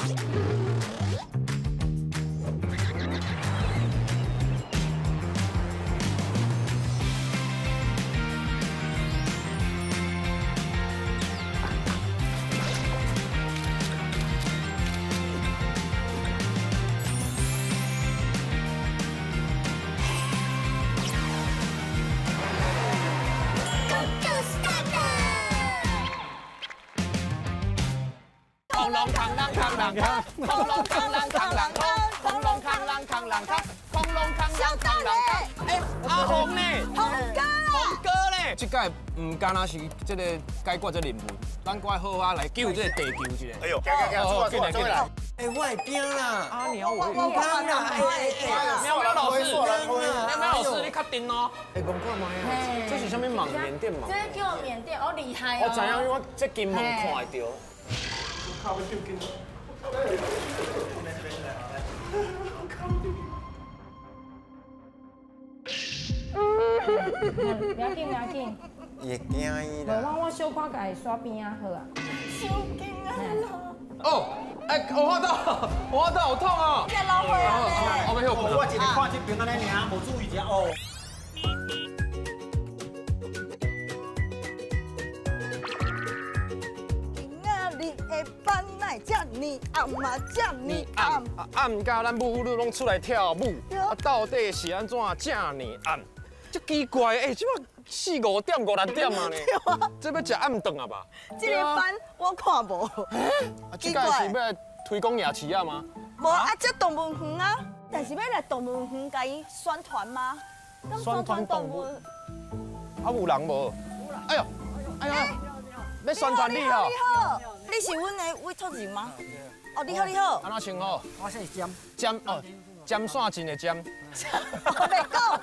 空龙扛啷扛啷扛，空龙扛啷扛啷扛，空龙扛啷扛啷扛，空龙扛啷扛啷扛。哎，阿红呢？红哥红哥呢？这届唔干焦是这个解决这任务，咱阁爱好好来救这个地球一下。哎呦，行行行，出来出来出来！哎，我会惊啦！啊，鸟我我唔通啦！哎哎喵喵老师，喵喵老师，你确定哦？哎，讲看觅啊，这是啥物网？缅甸网？这叫缅甸，哦厉害哦！我知影，因为我这金网看会著。不要紧，不要紧。伊会惊伊啦。无，我小可共伊刷边仔好啊。伤惊啊啦！哦，哎，我发到，我发到好痛啊！这老岁啊咧。我欲歇困。我一个看这边按呢尔，无注意一下哦。今仔日的班奈遮尔暗嘛，遮尔暗。啊，暗到咱母女拢出来跳舞，啊，到底是按怎遮尔暗？足奇怪，哎，这马四五点五六点啊呢？这欲食暗顿啊吧？这个班我看无。啊，这届是欲推广夜市啊吗？无啊，这动物园啊，但是欲来动物园共伊宣传吗？宣传动物？啊，有人无？哎呦，哎呦，欲宣传你吼。你好，你是阮的委托人吗？哦，你好，你好。按怎称呼？我姓詹。詹哦，詹线真的詹。我袂讲。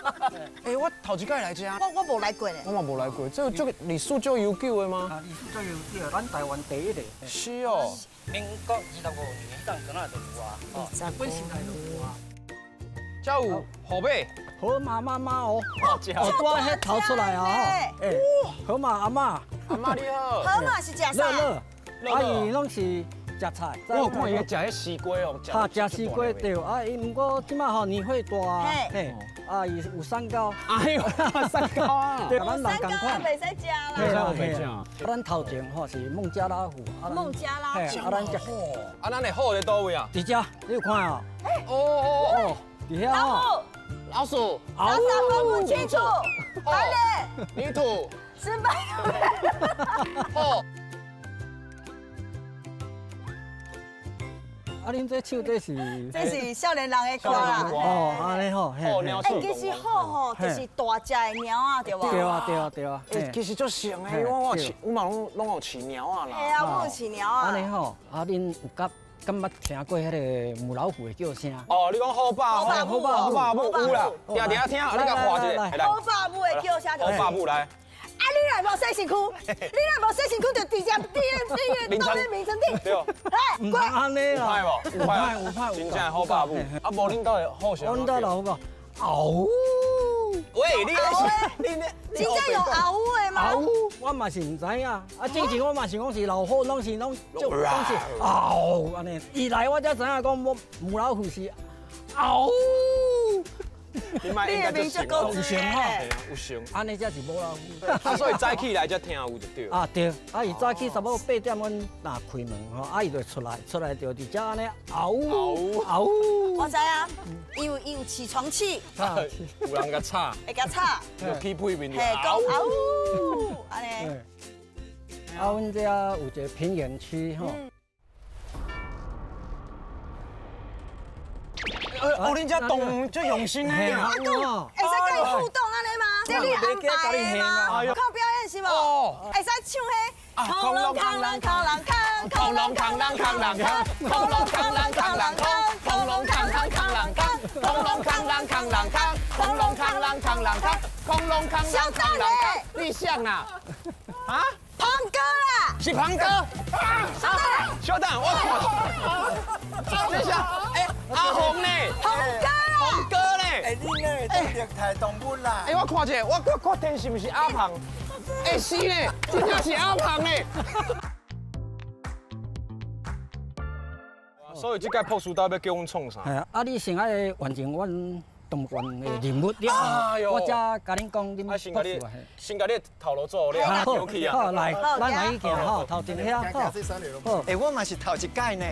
哎，我头一摆来遮。我无来过呢。我嘛无来过，这这个历史足悠久的吗？啊，历史足悠久，咱台湾第一个。是哦。民国25年，彼阵敢若就有啊，哦，日本时代就有啊。这有河马。河马妈妈哦，哦，拄仔彼头出来啊吼，哎，河马阿嬷。阿嬷你好。河马是食啥？乐乐，啊伊拢是食菜。我有看伊食彼西瓜哦。哈，食西瓜对，啊伊毋过这马吼年岁大啊，嘿，啊伊有三高。哎呦，三高啊！对，咱人仝款。袂使食啦。袂使食。咱头前吼是孟加拉虎。孟加拉虎。啊，咱食。啊，咱的虎伫佗位啊？伫遮，你有看哦？哦哦哦，伫遐哦。老鼠。老鼠分不清楚。来嘞。泥土。失败。哦。啊，恁这唱这是？这是少年人的歌啦。哦，按呢吼。哎，其实虎吼就是大只的猫仔，对无？对啊，对啊，对啊。其实足像的，我有饲，我嘛拢有饲猫仔啦。嘿啊，我有饲猫仔。按呢吼，啊，恁有甲敢捌听过彼个母老虎的叫声？哦，你讲虎爸虎爸虎爸母有啦，定定听，你共画一下。虎爸母的叫声就是。虎爸母来。啊！你若无洗身躯，你若无洗身躯，就直接伫咧到咧眠床顶。对。来，毋通按呢啦。有歹无？有歹，有歹，真正的虎爸母。啊，无恁兜的虎是？阮兜老虎嗷。喂，你你真正有嗷呜的吗？嗷呜，我嘛是毋知影。啊，之前我嘛想讲是老虎，拢是拢就拢是嗷按呢。伊来我才知影讲母母老虎是嗷。你的名就够有像吼，有像，按呢才是母老虎。啊，所以早起来才听有就对。啊对，啊伊早起差不多8点，阮若开门吼，啊伊就出来，出来就伫遮按呢嗷呜嗷呜。我知啊，伊有起床气，有人共吵，会共吵，就起屁面就嘿，讲嗷呜按呢。啊，阮遮有一个平原区吼。哦，恁遮动足用心的，会使佮伊互动按呢吗？这你安排的吗？靠表演是无？会使唱彼。恐龙扛啷扛啷扛，恐龙扛啷扛啷扛，恐龙扛啷扛啷扛，恐龙扛扛扛啷扛，恐龙扛啷扛啷扛，恐龙扛啷扛啷扛，恐龙扛啷扛啷扛。你像啦？啊？庞哥啦！是庞哥。稍等，稍等，我看。等一下，哎，阿红呢？红哥，红哥呢？哎，你那个虐待动物啦！哎，我看一下，我确定是毋是阿庞？哎，是呢，真正是阿庞呢。所以这届朴树大欲叫阮创啥？系啊，啊你先爱完成阮动物园的任务了后，我才共恁讲恁朴树啊。先共你头路做了，好，来，咱来去行吼，头前遐，好。好，欸，我嘛是头一届呢，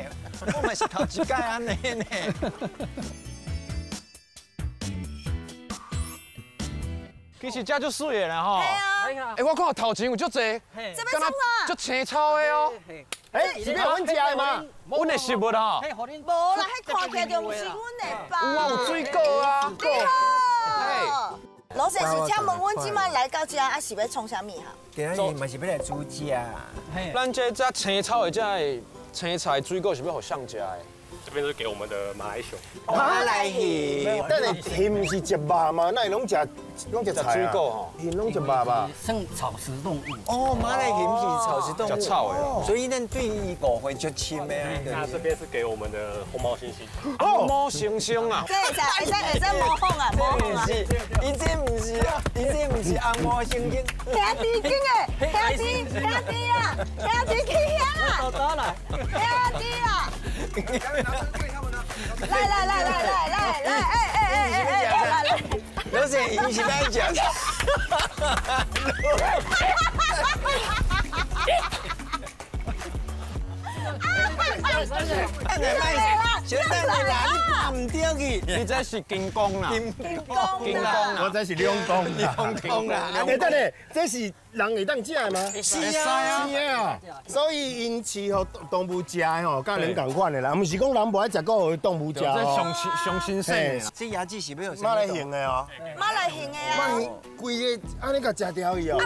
我嘛是头一届按呢呢。其实这足媠的啦吼。哎，我看头前有足济，这欲创啥？足青草的哦。哎，是欲阮食的吗？阮的食物吼。无啦，彼看起来就毋是阮的吧？有啊，有水果啊。你好。老先生，请问阮这摆来到这啊，是欲创啥物哈？今日嘛是欲来煮食。咱这这青草的这青菜水果是欲予谁食的？这边是给我们的马来熊。马来熊，等下熊毋是食肉吗？哪会拢食拢食菜水果吼？熊拢食肉吧？算草食动物。哦，马来熊是草食动物，食草的，所以咱对伊误会足深的。那这边是给我们的红毛猩猩。红毛猩猩啊！这会使会使会使模仿啊，模仿啊！伊这毋是啊，伊这毋是红毛猩猩。兄弟紧的，兄弟兄弟啊，兄弟去遐啦！兄弟啊！来来来来来来来，哎哎哎哎哎，来来！老师，伊是欲食啥？小等下啦，你拍毋著去。你这是金刚啦，金刚，金刚我这是两公啦，两公啦。哎，等下，这是人会当食的吗？是啊，是啊。所以𪜶饲予动物食的吼，佮人仝款的啦，毋是讲人无爱食，阁予动物食。这上上新鲜的。这鸭子是欲予马来熊的哦？马来熊的啊。规个按呢共食掉去哦。啊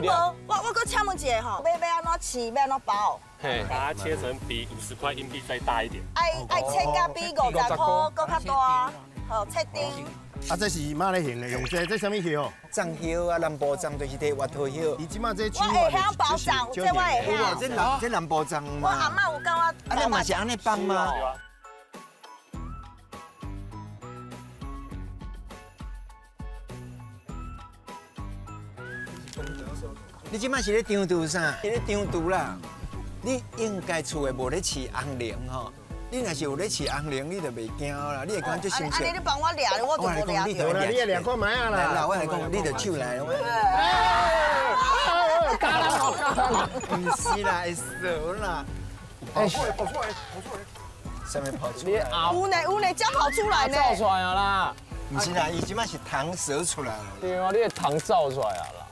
无，我阁请问一下吼，欲按怎饲，欲按怎包？把它切成比50块硬币再大一点。爱切甲比50块阁较大，好切丁。啊，这是马来熊的，用这这啥物叶？樟叶啊，南部樟就是这核桃叶。伊这马这我会晓包粽，这我会晓。这南部樟吗？我阿嬷有教我。啊，你嘛是按呢放吗？你这马是咧张图啥？是咧张图啦。你应该厝的无咧饲红龙吼，你若是有咧饲红龙，你就袂惊啦，你会感觉足亲切。按呢你帮我掠，我就无掠著。你也掠看觅啊啦。来，我来讲，你就手来。加人哦，加人。毋是啦，会蛇啦。跑出来，跑出来，跑出来。啥物跑出来？有呢有呢，才跑出来呢。走出来啊啦。毋是啦，伊这摆是糖蛇出来了。对啊，你的糖走出来啊啦。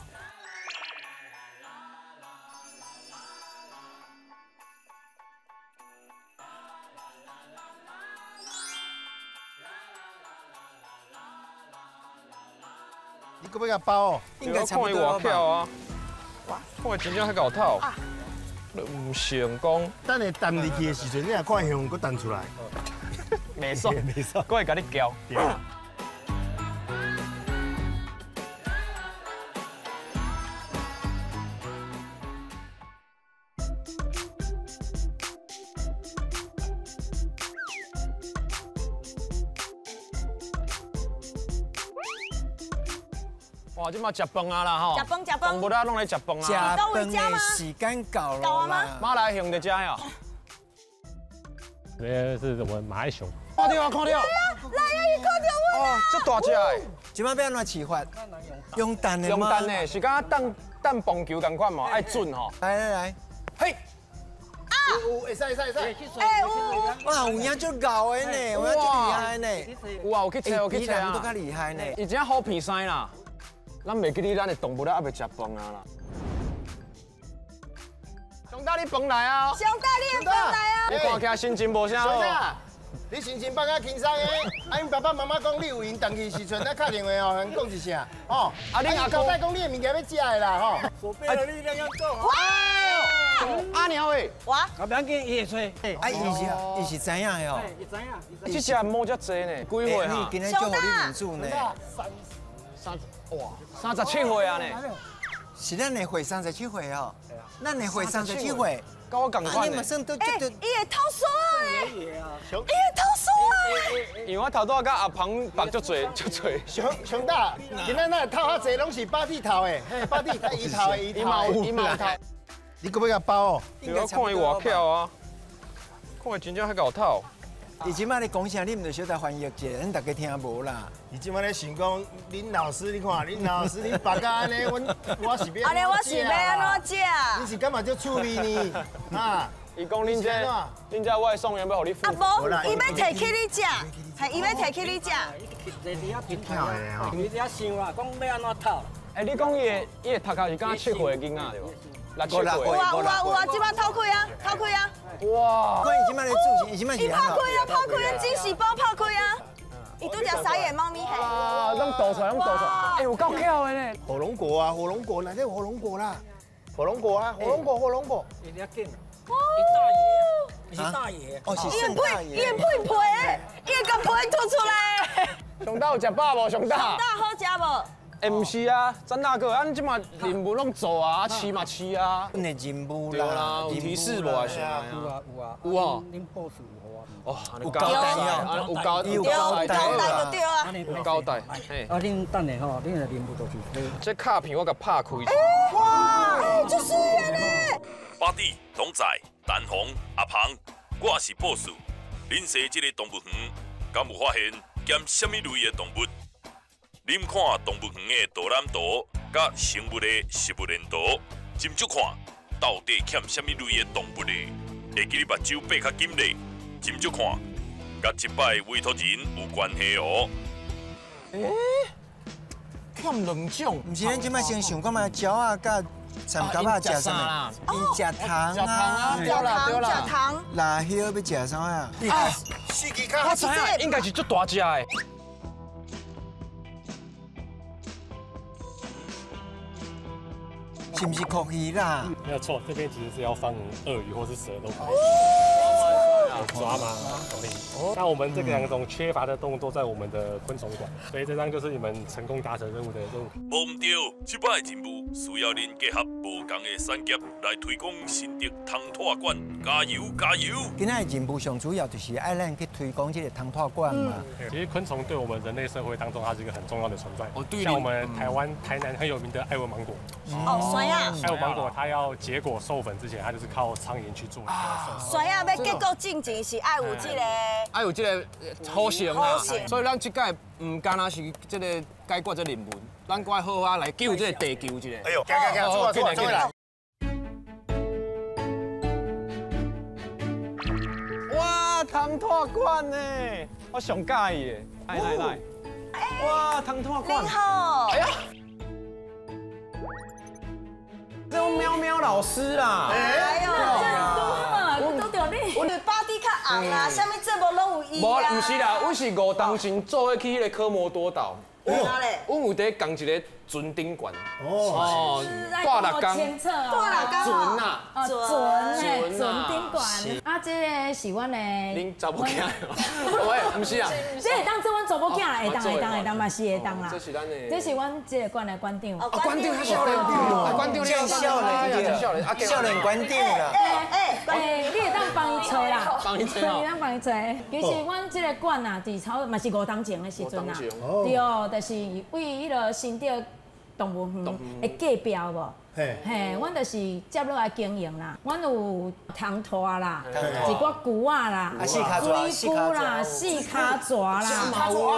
你阁欲共包哦？应该差不多吧。啊！看伊真正遐𠢕透，毋成功。等下弹入去的时阵，你若看熊阁弹出来，袂爽，袂爽，阁会共你搅。哇，这马食饭啊啦吼！食饭食饭，动物啊拢来食饭啊。食饭的时间到了吗？马来熊在遮呀。这是我们马来熊。看到啊，看到。来啊，伊看到阮啊！这大只的。这马欲按怎饲法？用弹的吗？用弹的，是敢弹弹棒球仝款嘛？爱准吼。来来来，嘿。有，会使会使会使。哎，有。哇，有影足𠢕的呢，有影足厉害呢。有啊，有去揣，有去揣啊。比人都较厉害呢。伊真正好鼻生啦。咱袂记得咱的动物仔犹未食饭啊啦。熊大，你饭来啊！熊大，你的饭来啊！你看起来心情无啥好。熊大，你心情放较轻松的。啊，𪜶爸爸妈妈讲你有闲转去时阵，咱敲电话哦，共讲一声。哦，啊，你阿交代讲你的物件欲食的啦，吼。手背的力量要够。哇！阿鸟喂。哇！啊，不要紧，伊会吹。啊，伊是知影的哦。伊知影。这只毛遮济呢，几岁啊？你今日祝予你面子呢？哇，37岁啊呢！是咱的岁37岁哦，咱的岁37岁，佮我仝款呢。欸，伊会偷沙咧，伊会偷沙咧。因为我头拄仔佮阿鹏绑足济足济。熊大，今仔那头较济拢是巴蒂头的，嘿，巴蒂伊头的伊头，伊嘛有头。你阁欲共包哦？对，我看伊外巧啊，看伊真正遐𠢕透，伊這擺咧講啥，你毋著小可翻譯一下，咱大家聽無啦。伊這擺咧想講，恁老師你看，恁老師恁白甲按呢，我是欲按呢我是欲按怎食？你是感覺足趣味呢？啊！伊講恁這，恁這外送員欲予你付。啊無，伊欲提起你食，係伊欲提起你食。坐佇遐平台啊，伊佇遐想啦，講欲按怎偷。哎，你講伊的頭殼是敢若7歲的囡仔對無？6、7歲。有啊有啊有啊，這擺偷開啊，偷開啊！哇！伊這擺咧注意，伊這擺是。伊拍開啊，拍開啊，驚喜包拍開啊！伊拄只傻眼貓咪嘿。啊，攏倒出來，攏倒出來！哎，有夠巧的呢。火龍果啊，火龍果，哪有火龍果啦？火龍果啊，火龍果，火龍果。伊遐緊。伊大爺，伊是大爺。哦，是伊的屁，伊的屁皮，伊會共皮吐出來。上大有食飽無？上大。上大好食無？哎，毋是啊，曾大哥，咱這馬任務攏做啊，飼嘛飼啊。阮的任務啦，有提示無啊？有啊有啊。有哦。恁 boss 有予我。哦，有交代哦，有交有交代就對啊。有交代。啊，恁等下吼，恁的任務就是這卡片我共拍開。哇，哎，這水的呢。巴蒂、董仔、陳紅、阿鵬，我是 boss。恁踅這个動物園，敢有發現兼啥物類的動物？恁看動物園的導覽圖，佮生物的食物鏈圖，斟酌看到底欠啥物類的動物呢？會記你目睭閉較緊咧，斟酌看，佮這擺委託人有關係哦。欸，欠兩種，毋是咱這擺先想看覓鳥仔佮蚕蛤仔食啥物？伊食糖啊，對啦對啦，食糖。蜡叶欲食啥啊？啊，四支跤，我知影，應該是足大隻的。是毋是蛞蝓啦？沒有錯，這邊其實是要放鱷魚或是蛇都可以。有抓嗎？那我們這兩種缺乏的動物都在我們的昆蟲館，所以這張就是你們成功達成任務的任務。無毋對，這擺任務需要恁結合無仝的產業來推廣新竹通拓館，加油加油！今仔的任務上主要就是愛咱去推廣這個通拓館嘛。其實昆蟲對我們人類社會當中，它是一個很重要的存在。哦，對。像我們台灣台南很有名的愛文芒果。哦，酸啊！愛文芒果它要結果授粉之前，它就是靠蒼蠅去做一個授粉。酸啊，欲結果進前是愛有這個。愛有這個好性啊，所以咱這屆毋干焦是這個解決這任務，咱閣愛好好來救這個地球一下。哎呦，行行行，出來出來出來！哇，通拓館呢，我上喜歡的，來來來，哇，通拓館。你好。哎呀，這種喵喵老師啦。哎呦，我拄著你。我巴蒂較紅啦，啥物節目攏有伊啊。無，毋是啦，阮是5當前做伙去彼个科摩多島。阮有佇仝一个船顶悬。哦，住六工。住六工。船啊。船嘿，船顶悬。啊，这个是阮的。恁查某囝？喂，毋是啊。这会当做阮查某囝啦，会当会当会当嘛是会当啦。这是咱的。这是阮这个馆的馆长。哦，馆长较少年。馆长，少年，少年，啊，少年馆长啦。哎，你会当帮伊揣啦，帮伊揣哦。会当帮伊揣。其实阮这个馆啊，伫差不多嘛是5当前的时阵啊，对，就是为彼个新竹动物园的隔壁无。嘿，阮就是接落来经营啦。阮有通拖啦，一寡龟仔啦，水龟啦，四跤蛇啦，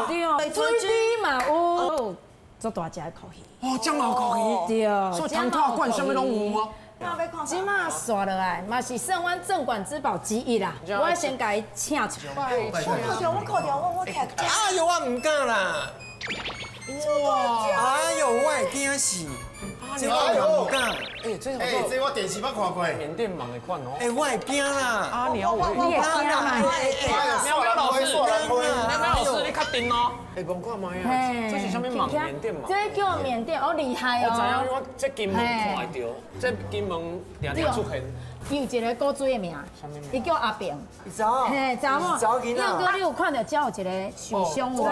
对，水滴嘛有，足大只的蛞蝓。哦，这嘛有蛞蝓。对，所以通拖馆啥物拢有哦。这马煞落来，嘛是算阮镇馆之宝之一啦。我先共伊请出来。我看著，我看著，我听。哎呦，我毋敢啦！哇！哎呦，我会惊死！这我毋敢。哎，这哎，这我电视捌看过。缅甸蟒的款哦。哎，我会惊啦！阿鸟，你会惊啦？喵喵老师，喵喵老师，你较定哦。哎，无看觅啊，这是啥物蟒？缅甸蟒。这叫缅甸，哦，厉害哦。我知影，我这金门看会著，这金门定定出现。伊有一个古锥的名，伊叫阿平。嘿，查某。又阁你有看著，遮有一个受伤无？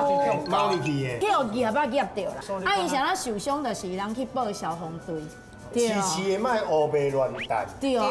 猫入去的。叫夹仔夹著啦。啊，伊啥受伤，就是人去报消防队。时时的莫乌白乱弹。对。台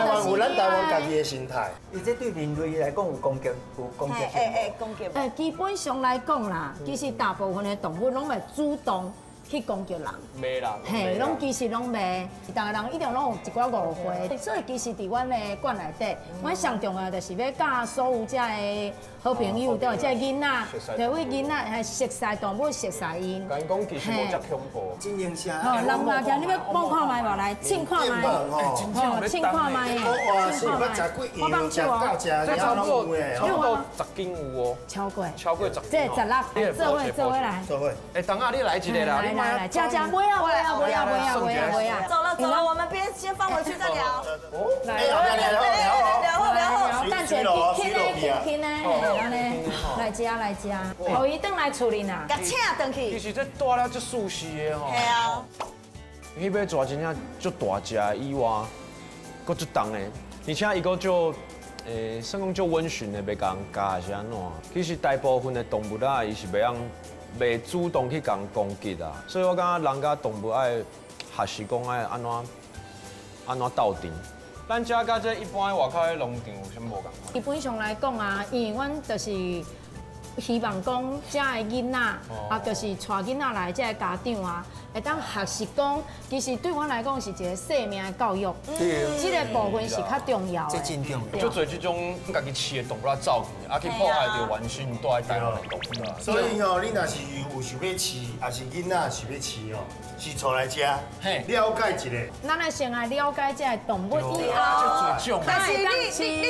湾有咱台湾家己的生态。伊这对人类来讲有攻击，有攻击性。会攻击。基本上来讲啦，其实大部分的动物拢会主动去攻击人。袂啦，嘿，拢其实拢袂，逐个人一定拢有一寡误会，所以其实伫阮的馆内底，阮上重要就是欲教所有遮的好朋友，对，这囡仔，对，为囡仔还熟悉动物，熟悉𪜶。共𪜶讲其实无遮恐怖。真形象。吼，人来起，你欲摸看觅无？来，试看觅。吼，试看觅。哇，是捌食几样，食到食，这差不多，差不多10斤有哦。超过。超过10斤。这16，做伙做伙来。做伙。哎，等下你来一个啦，来来来，加加，不要不要不要不要不要不要。走了走了，我们边先放回去再聊。来来来聊聊。等下轻的轻的，安呢，来食来食，予伊转来厝里啦。共请转去。其实这带了足舒适的吼。系啊。彼尾蛇真正足大只以外，阁足重的，而且伊阁足，算讲足温驯的，袂共人咬是按怎？其实大部分的动物啊，伊是袂晓。袂主动去共攻击啊，所以我感觉人佮动物爱学习讲爱按怎按怎斗阵。咱遮佮这一般的外口的农场有啥物无仝款？基本上来讲啊，因为阮就是希望讲遮的囡仔，啊，就是带囡仔来遮的家长啊，会当学习讲，其实对阮来讲是一个生命的教育。对，这个部分是较重要的。这真重要。足济这种家己饲的动物走去，啊去破坏著原生住在台湾的动物。所以吼，你若是有想欲饲，抑是囡仔想欲饲哦，是带来遮，了解一下。咱来先来了解这个动物以后，但是你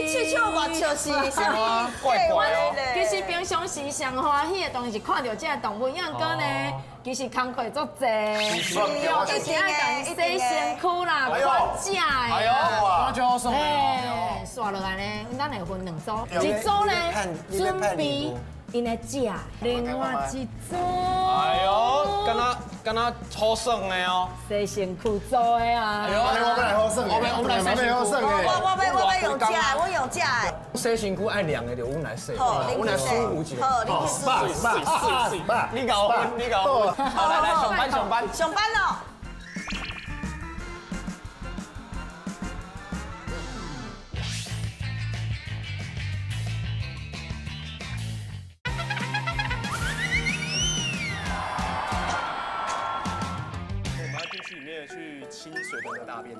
笑笑偌笑是啥物？怪怪哦。其实平常时上欢喜的当然是看到这个动物，因为呢，其实工课足济，一定爱共洗身躯啦，款食的。哎呦，那就好耍。嘿，刷落来呢，咱会分两组，一组呢准备𪜶的食，另外一组。哎呦，敢若好耍的哦。洗身躯做的啊。哎呦，我欲来好耍的，我们来洗好耍的。我欲用食的，我用食的。洗身躯爱凉的就阮来洗，阮来舒服一下。好，你去舒服。你搞分，你搞分。好，来来上班上班。上班咯。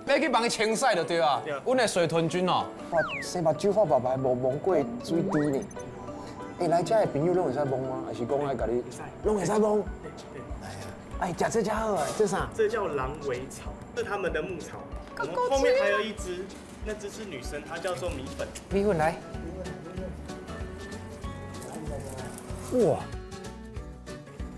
欲去帮伊清洗就对啊。阮的水豚君哦，哇，生目睭发白白，无摸过水滴呢。哎，来遮的朋友拢会使摸吗？还是讲爱共你？拢会使摸。对。哎，食这遮好哎，这啥？这叫狼尾草，是他们的牧草。我们后面还有一只，那只是女生，它叫做米粉。米粉来。哇！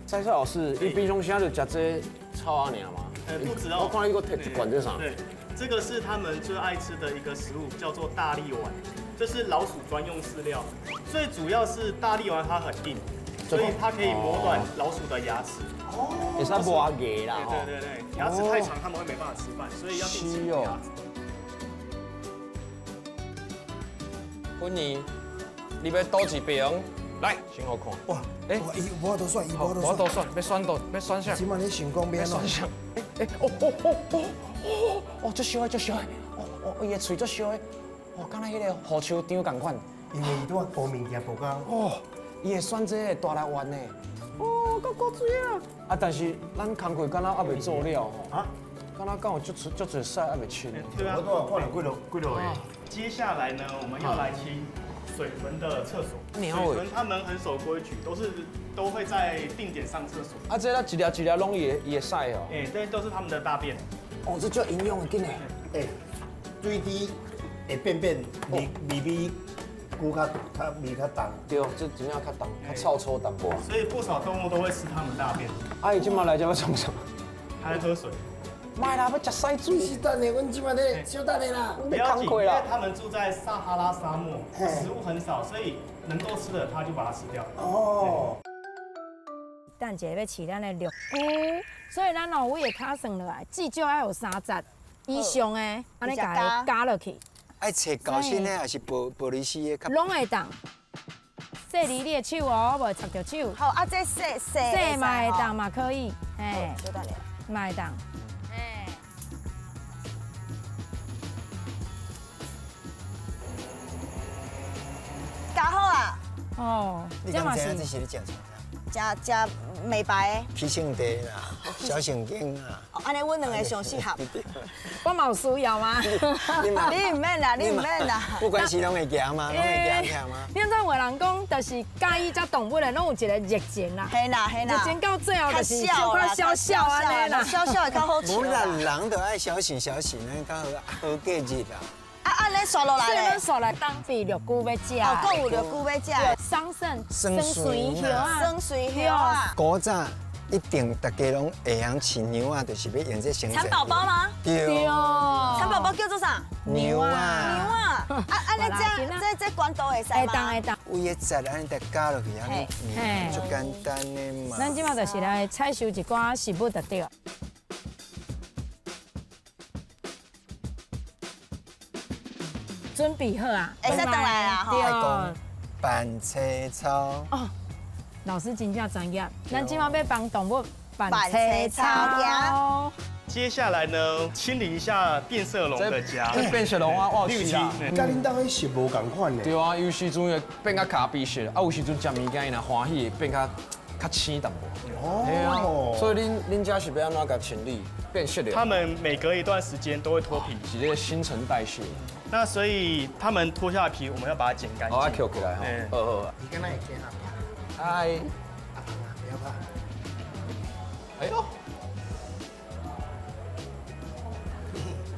蔡蔡老师，你平常时就食这草仔尔吗？不止哦。我看你阁提一罐这啥？对，这个是他们最爱吃的一个食物，叫做大力丸，这是老鼠专用饲料。最主要是大力丸它很硬，所以它可以磨短老鼠的牙齿。哦。会使磨牙啦。对对对，牙齿太长他们会没办法吃饭，所以要定期磨牙齿。芬妮，你欲倒一边？来，先予看。哇，哎，伊无法度选，伊无法度选。无法度选，欲选倒，欲选啥？这摆你想讲欲按怎？选啥？哎，哦哦哦哦哦哦，足烧的，足烧的，哦哦，伊的喙足烧的，哦，敢若彼个雨树张仝款。因为伊拄仔乌物件无够。哦，伊会选这个大力丸的。哦，够古锥啊！啊，但是咱工课敢若犹未做了吼。啊？敢若敢有足足济屎犹未清？对啊。我拄仔看了几落个。接下来呢，我们要来清水豚的厕所。水豚他们很守规矩，都会在定点上厕所。啊，这咱一粒一粒拢伊会屎哦。哎，这都是他们的大便。哦，这足营养的，紧的。哎，水滴会变变味味比龟较味较重。对，这真正较重，较臭臭淡薄。所以不少动物都会吃它们大便。啊，伊这马来这欲创啥？他在喝水。莫啦，欲食屎水。是等下，阮这马咧小等下啦。不要紧，因为他们住在撒哈拉沙漠，食物很少，所以能够吃的他就把它吃掉。哦。等一下欲饲咱的绿龟，所以咱哦，位下跤算落来，至少爱有30以上的，按呢共伊加落去。爱揣厚身的还是玻璃丝的？拢会当。细离你的手哦，袂插著手。好，啊，这细细细嘛会当嘛可以，嘿，嘛会当。加好啊！哦，你刚才这是咧食啥？食美白的？起性地啦，小神经啊。按呢，阮两个上适合。我嘛有需要吗？你毋免啦，你毋免啦。不管是拢会行吗？拢会行起吗？你知有人讲，就是佮意这动物的，拢有一个热情啦。嘿啦嘿啦。热情到最后就是小可痟痟按呢啦。痟痟会较好笑。无啦，人就爱小心小心，咱较好好过日啦。啊，你刷落来咧？咱刷来当比绿菇欲食。哦，阁有绿菇欲食。桑葚、酸水叶啊，酸水叶啊。古早一定大家拢会晓饲牛仔，就是欲用这生。蚕宝宝吗？对。蚕宝宝叫做啥？牛仔。牛仔。啊啊！你这管道会使吗？会当会当。有的节按呢加落去，按呢足简单的嘛。咱这马就是来采收一寡食物就对了。准备好啊！会使转来啊！对。办青草。哦，老师真正专业。咱这马欲帮动物办青草。接下来呢，清理一下变色龙的家。变色龙啊，我有饲啦。佮恁兜彼色无仝款呢。对啊，有时阵会变较咖啡色，啊有时阵食物件伊若欢喜会变较浅淡薄。哦。所以恁家是欲按怎共清理变色的？他们每隔一段时间都会脱皮，是这个新陈代谢。那所以他们脱下皮，我们要把它剪干净。好，捡起来哈。好好。你敢若会惊阿爸？嗨。阿爸，不要怕。哎呦。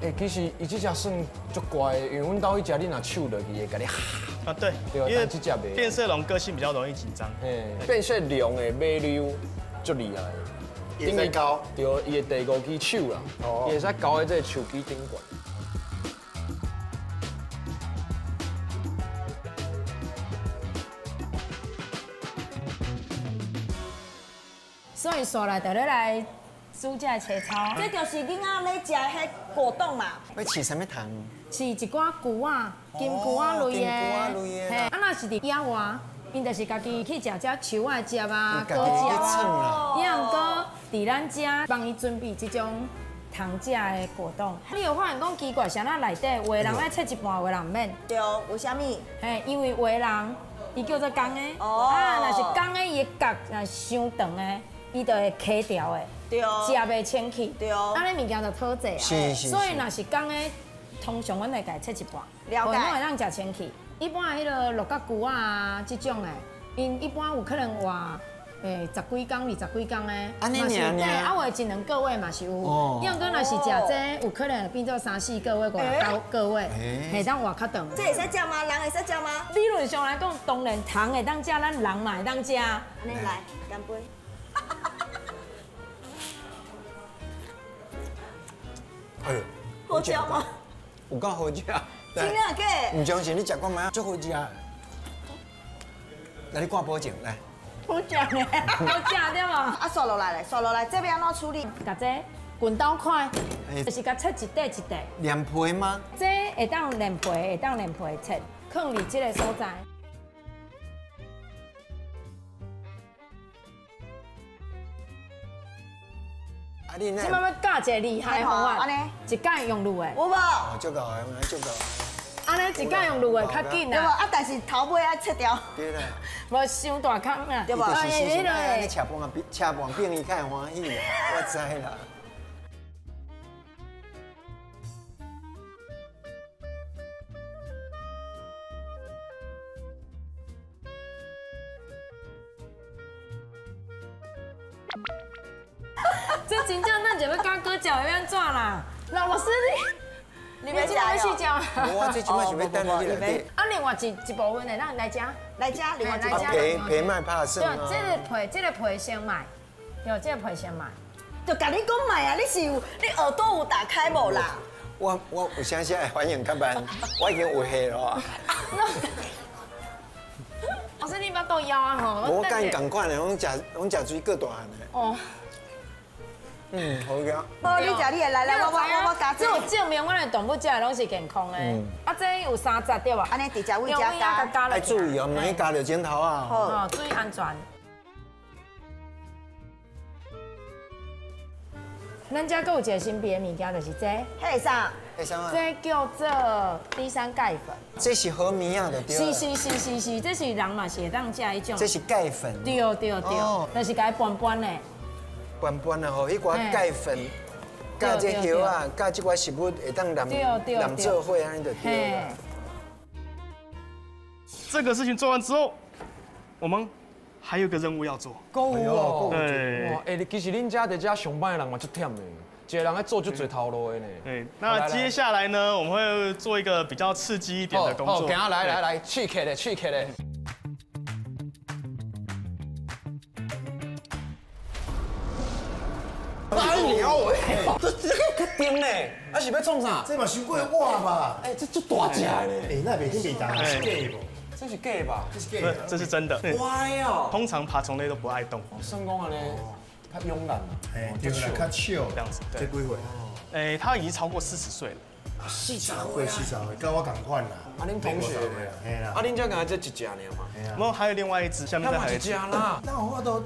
哎，其实伊这只算足乖的，因为阮兜彼只你若手落去会共你哈。啊，对，对，因为这只袂。变色龙个性比较容易紧张。变色龙的尾溜足厉害，会使勾。对，伊的第五支手啦，伊会使勾在这个树枝顶悬。所以煞来就咧来煮这个青草。这就是囡仔咧食彼果冻嘛。欲饲啥物虫？饲一寡龟仔、金龟仔类的。嘿，啊，若是伫野外，𪜶就是家己去食这树仔汁啊、果汁啊。也毋过伫咱遮帮伊准备这种通食的果冻。你有发现讲奇怪，啥那内底有的人爱切一半，有的人毋免。对，为啥物？嘿，因为有的人伊叫做公的，啊，若是公的，伊的角若伤长的，伊就会磕掉的，食袂清气，按呢物件就讨济啊。所以若是公的，通常阮会共切一半，了解，拢会当食清气。一般的彼个鹿角龟仔这种的，𪜶一般有可能活10几工、20几工的，嘛是对，啊有一两个月嘛是有。要阁若是食这，有可能会变做3、4个月、5、6个月，会当活较长。这会使食吗？人会使食吗？理论上来讲，当然虫会当食，咱人嘛会当食。按呢来，干杯！哎呦，好食吗？有够好食。真的假的？毋相信你食看觅，足好食。来，你挂保证来。好食呢，好食对无？啊，刷落来咧，刷落来，这欲按怎处理？共这滚刀块，就是共切一块一块。连皮吗？这会当连皮，会当连皮切，放伫这个所在。这摆欲教一个厉害方法，一摆用卤的。有无？哦，足够的，足够的。按呢一摆用卤的较紧啦。对无？啊，但是头尾爱切掉。对啦。无伤大空啦。对无？就是时阵按呢切半变，切半变伊较会欢喜啦，我知啦。这真正咱就欲教果汁会按怎啦？老师你，你欲试食吗？我这这摆是欲等你来底。啊，另外一部分的，咱来食，来食，另外一部分。皮皮莫拍算对，这个皮，这个皮先莫，对，这个皮先莫。就共你讲莫啊，你是有，你耳朵有打开无啦？我有啥时会反应较慢，我已经有戏了啊。老师，你巴肚枵啊吼？我佮𪜶仝款的，拢食水果大汉的。哦。嗯，好食。无，你食你的，来来，我加。这有证明，阮的动物食的拢是健康的。啊，这有3节对吧？按呢直接位遮加。爱注意哦，毋通加著枕头啊。好，注意安全。咱遮阁有一个神秘的物件，就是这。彼是啥？这叫做低山钙粉。这是好物仔就对。是是是是是，这是人嘛是会当食彼种。这是钙粉。对对对，就是共伊拌拌的。拌拌的吼，彼寡钙粉，佮这叶仔，佮这寡食物会当淋淋做伙按呢就对了。这个事情做完之后，我们还有个任务要做。够哦，对。哇，哎，其实恁遮伫遮上班的人嘛足忝的，一个人爱做足济头路的呢。对，那接下来呢，我们会做一个比较刺激一点的工作。好，来来来，刺激的，刺激的。哎呦喂，这个较重呢，啊是欲创啥？这嘛伤过我吧？哎，这足大只的呢。哎，那袂轻袂重，是假的无？这是假的吧？这是假的，这是真的。歪哦。通常爬虫类都不爱动。算讲按呢，较慵懒。哎，对啦，较笑这样子。这几岁？哎，他已经超过40岁了。40岁，40岁，佮我仝款啦。啊，恁同学的。啊，恁遮敢若这一只尔嘛？没有，还有另外一只，下面还有一只啦。那我都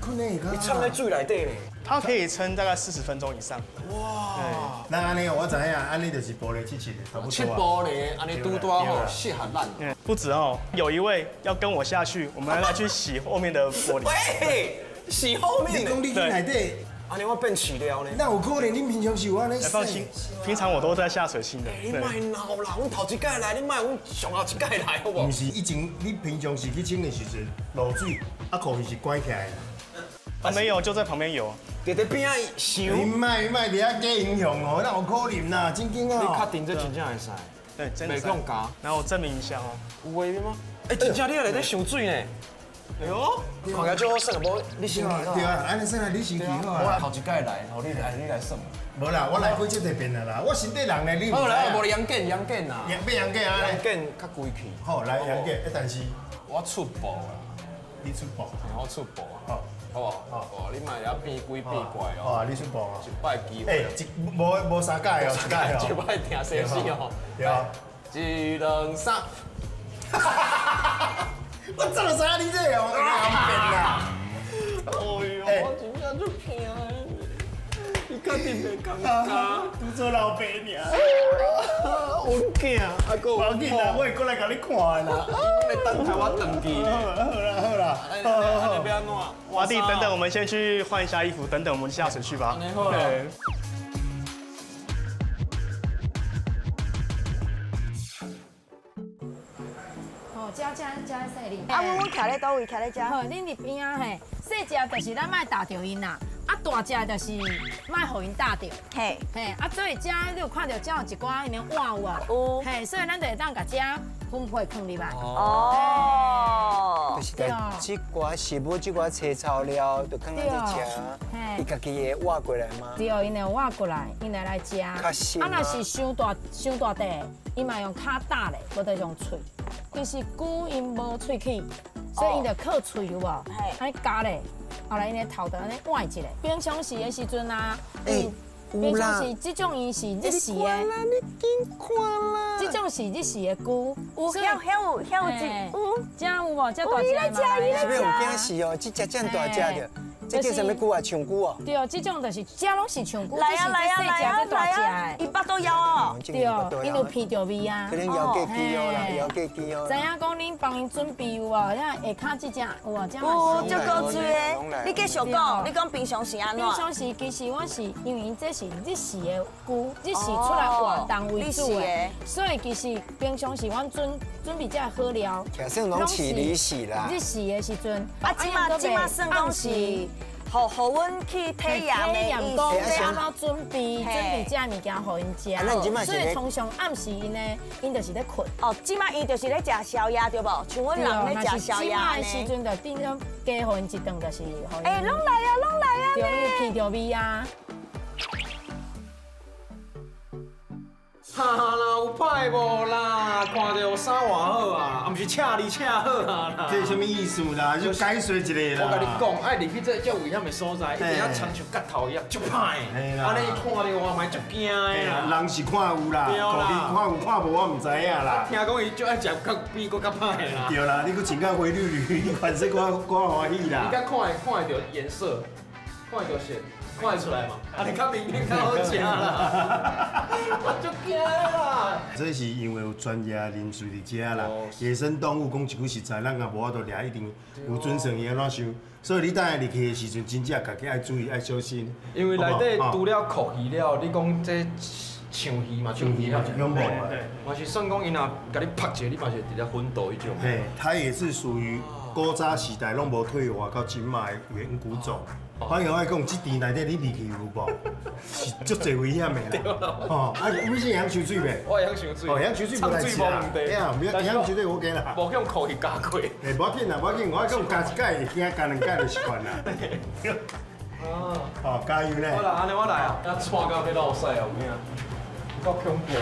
困咧，你撑在水内底呢？它可以撑大概40分钟以上。哇！那按呢，我知影，按呢就是玻璃七七的，差不多。七玻璃，按呢拄拄好适合咱。嗯，不止哦，有一位要跟我下去，我们要去洗后面的玻璃。喂，洗后面？你讲你去内底，按呢我变饲料呢？那有可能？你平常是有按呢？放心，平常我都在下水清的。你莫闹啦，阮头一届来，你莫阮上后一届来，好无？毋是，以前你平常时去清的时阵，落水啊，裤是关起来的。啊，没有，就在旁边游。伫伫边仔想。你莫莫伫遐假英雄哦，哪有可能啦，真紧啊！你确定这真正会使？对，真的。袂讲假。然后我证明一下哦。有的吗？哎，真正你也内底上水呢。哎呦，看起来足好耍，无你先去对啊，按呢算来你先去好啊。我头一届来，予你来，你来耍。无啦，我来过这个遍啊啦，我身底人呢，你。好来，无杨建，杨建啦。杨变杨建啊？杨建较规气。好，来杨建，但是我出步啦。你出步？我出步。好。好无？好，你莫遐变鬼变怪哦。哦，你出步啊？一摆机会。哎，无无三届哦，一届哦。一摆听生死哦。对啊。一、两、三。我早就知影你这个哦，会变啦。哎呦，我真正足惊的。你确定袂尴尬？拄做老爸尔。阮囝，啊，阁有无要紧啦，我会过来共你看的啦。你拢咧等待我转去。好啦好啦，好好好。你欲按怎？瓦弟，等等，我们先去换一下衣服，等等我们下水去吧。对。哦，遮遮遮细哩。啊，阮徛咧佗位？徛咧遮。好，恁伫边仔嘿，细只就是咱莫踏著𪜶啦。啊，大只就是莫予𪜶踏著。嘿，嘿，啊，所以遮你有看著遮有一寡彼个碗有无？有。嘿，所以咱就会当共遮分配放入来。哦。就是共这寡食物、这寡青草料，就放在这食，伊家己会挖过来吗？对，𪜶会挖过来，𪜶会来食。较实。啊，若是伤大、伤大块，伊嘛用跤打咧，无就用喙。其实龟𪜶无喙齿，所以𪜶就靠喙有无？按呢咬咧。后来𪜶的头就按呢歪一下。平常时的时阵啊，平常时这种伊是日时的。你紧看啦！这种是日时的龟，有遐有遐有一有，这有无？这大只嘛？是欲有惊死哦！这只这么大只的。这叫啥物龟啊？长龟哦。对，这种就是这拢是长龟，来啊来啊来啊这大只的。伊腹肚枵哦。对，𪜶有闻著味啊。可能枵过饥哦啦，枵过饥哦。知影讲恁帮𪜶准备有无？遐下跤这只有无？这有，足够水的。你继续讲，你讲平常时按怎？平常时其实我是因为𪜶这是日时的龟，日时出来活动为主的，所以其实平常时阮准备这好料。其实拢饲日时啦。日时的时阵，啊，这马算讲是。予阮去体验的意思，讲欲按怎准备准备这物件予𪜶食，所以通常暗时𪜶呢，𪜶就是咧睏。哦，这马伊就是咧食宵夜对无？像阮人咧食宵夜呢。这的时阵就顶顿加予𪜶一顿，就是。哎，拢来啊，拢来啊！对，伊闻著味啊。哈啦，有歹无啦？看著衫偌好啊，啊，毋是请你请好啊啦。这是啥物意思啦？就解释一下啦。我共你讲，爱入去这遮危险的所在，一定要亲像角头一样，足歹的。按呢伊看著我嘛足惊的啦。人是看有啦，看有看无我毋知影啦。听讲伊足爱食较比阁较歹的啦。对啦，你阁穿甲花绿绿，你款式我欢喜啦。你敢看会看会著颜色，看会著色。看得出来嘛？啊，你较明显较好食啦，我足惊啦。这是因为有专业人士伫遮啦。野生动物讲一句实在，咱也无法度掠，一定有准绳伊按怎想。所以你等下入去的时阵，真正家己爱注意，爱小心。因为内底除了蛞蝓了，你讲这长鱼嘛，长鱼嘛，恐怖。嘛是算讲，伊若共你拍一下，你嘛是直接昏倒彼种。嘿，它也是属于古早时代拢无退化到这摆的远古种。反正我讲，这池内底你入去有无？是足济危险的啦。哦，啊，你是会晓抽水袂？我会晓抽水。哦，会晓抽水无代志啦。对啊，袂晓抽水我惊啦。无用蛞蝓咬过。欸，无要紧啦，无要紧，我讲咬一摆会惊，咬两摆就习惯啦。哦，哦，加油咧！好啦，按呢我来啊，啊，喘到欲落屎啊，有影，够恐怖的。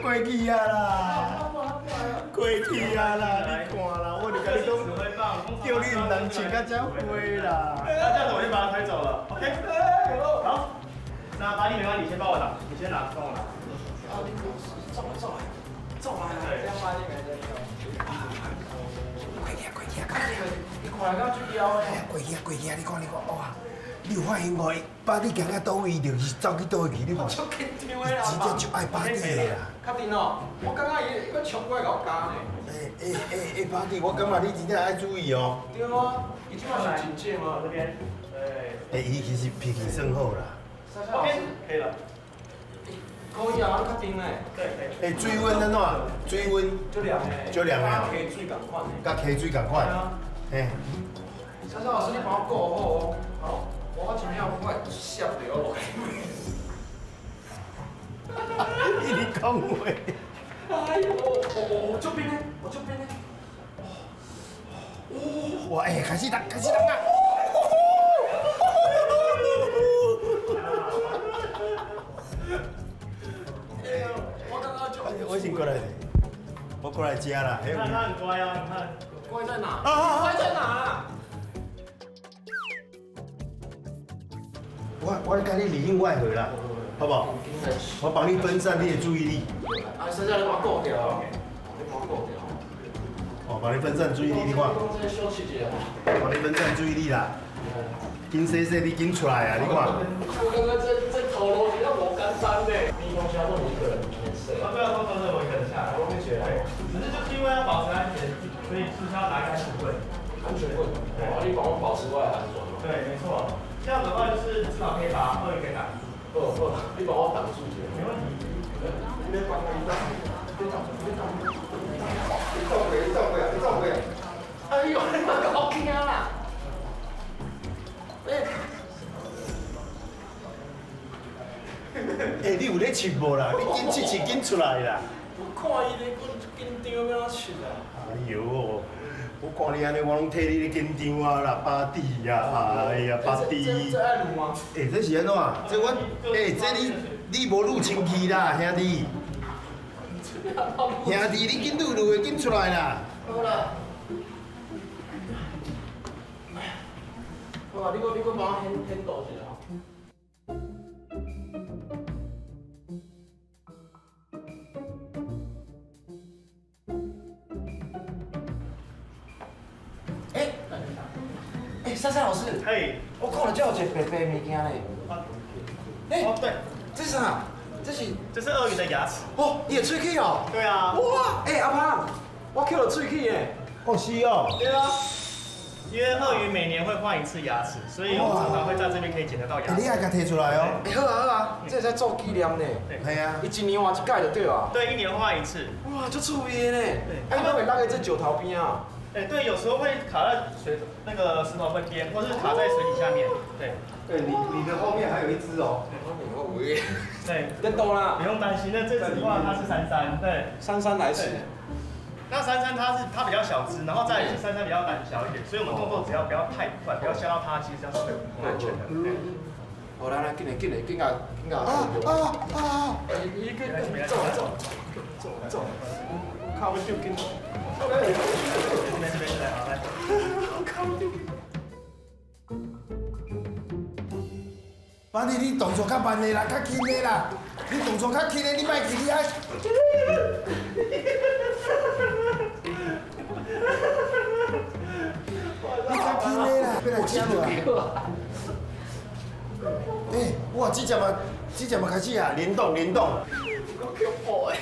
过去啊啦，过去啊啦，你看啦，我就共你讲，叫你毋通穿到遮花啦。那这样子我就把它推走了，OK？好，那把你没关系，你先帮我拿，你先拿，帮我拿。啊，你走来走来，走来，这样把你没得。快点快点快点！你看来敢足枵的？过去啊过去啊！你看你看，哇！你有发现无？巴蒂行到佗位，就是走去佗位去，你无？足紧张的啦！真正足爱巴蒂的啦！确定哦，我感觉伊欲冲过来共我咬呢。欸欸欸，巴蒂，我感觉你真正爱注意哦。对啊，伊这摆是真正吗？这边。对。欸，伊其实脾气算好啦。 OK，可以了。可以啊，你确定呢？对对。欸，水温按怎？水温。足凉的。足凉的。溪水仝款的。佮溪水仝款。嘿。莎莎老师，你帮我顾好哦。好。我真正我吓著我落去。一直讲话。哎呦，我这边呢，我这边呢。哇，哎，开始动，开始动啊！我刚刚就，我先过来，我过来吃啦。你看他很乖啊，你看。乖在哪？乖在哪？我共你里应外合啦，好不好？我帮你分散你的注意力。啊，剩下你帮我顾掉，你帮我顾掉。哦，帮你分散注意力，你看。帮你分散注意力啦。紧洗洗，你紧出来啊！你看。我刚刚这头路是较无简单呢。蜜蜂虾都一个人啊，对啊，通常都我一个人下来，我没学来。只是就是因为要保持安全，所以是不是要拿个安全棍？安全棍。哦，你帮我保持我的安全。对，没错。这样的话就是至少可以把鳄鱼给挡住。好，好，你帮我挡住一下。没问题。你别帮我挡，别挡，别挡。你走过，你走过，你走过。哎呦，你嘛够惊啦！欸，欸，你有咧试无啦？你紧试试，紧出来啦！我看伊咧，我紧张欲按怎试啊？哎呦，我看你按呢，我拢替你咧紧张啊啦，巴蒂啊，哎呀，巴蒂。这爱撸吗？欸，这是按怎？这我，欸，这你无撸清气啦，兄弟。兄弟，你紧撸撸的，紧出来啦！好啦。好啊，你阁帮我显导一下。欸，莎莎老师，嘿，我看到这有一个白白物件咧。欸，哦对，这是啥？这是鳄鱼的牙齿。哦，伊的喙齿哦。对啊。哇，欸，阿胖，我捡到喙齿耶。哦，是哦。对啊。因为鳄鱼每年会换一次牙齿，所以我们常常会在这边可以捡得到牙齿。你也共提出来哦。欸，好啊好啊，这会使做纪念呢。系啊。伊一年换一摆就对啊。对，一年换一次。哇，足趣味的呢。对。啊，伊拢会落在这石头边啊。哎，对，有时候会卡在水那个石头边，或是卡在水底下面。对。对，你的后面还有一只哦。对。别动啦。不用担心，那这只的话它是珊珊，对。珊珊来迟。那珊珊它比较小只，然后再来是珊珊比较胆小一点，所以我们动作只要不要太快，不要吓到它，其实这样是很安全的。好，来来，紧来紧来紧啊紧啊！啊啊啊！伊去走走走走，靠要丢紧。没事没事，来好来。靠丢。巴蒂，你动作较慢的啦，较轻的啦。你动作较轻的，你莫去你爱。你较轻的啦。声无啊？哎，哇，这只嘛，这只嘛开始啊，联动联动。够恐怖的。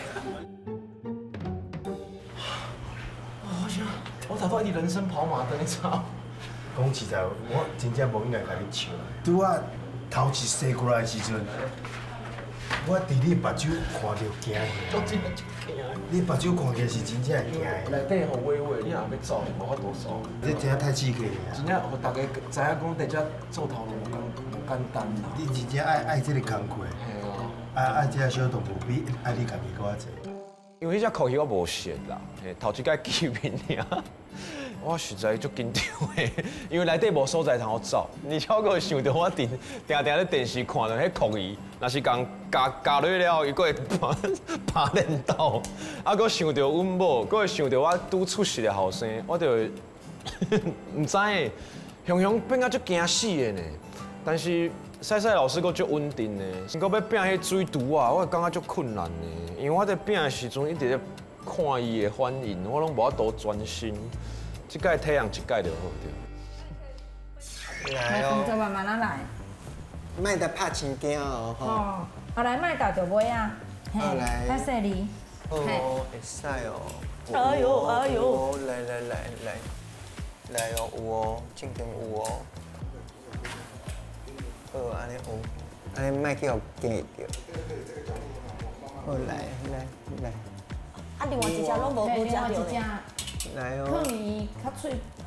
好想，我头拄一直人生跑马灯，你知道？讲实在，我真正无应该共你笑。拄仔头一生过来的时阵，我伫你目睭看著惊我真的足惊。你目睭看起来是真正会惊的。内底予微微，你若要走，无法度走。这真正太刺激了。真正，予大家知影讲，伫遮做头路无简单啦。你真正爱爱这个工课，爱爱这个小动物比爱你家己阁较济。因为彼只苦鱼我无熟啦，嘿，头一摆见面尔，我实在足紧张的，因为内底无所在通好走。而且我阁想著我定定定咧电视看著彼蛞蝓，若是共咬咬落了，伊阁会爬练斗，啊，阁想著阮某，阁会想著我拄出世的后生，我就会毋知影，雄雄变甲足惊死的呢。但是赛赛老师阁足稳定的，阁欲拼彼水櫥啊，我会感觉足困难的，因为我在拼的时阵一直咧看伊的反应，我拢无法度专心。这届体验一届就好对。来哦，动作慢慢仔来。莫得拍青惊哦，吼。哦，后来莫打就尾啊。好来。较细腻。哦，会使哦。哎呦哎呦！来来来来，来哦，有哦，正经有哦。好，按呢有，按呢莫去予惊著。好，来来来。啊，另外一只拢无无食著。来哦。放伊较喙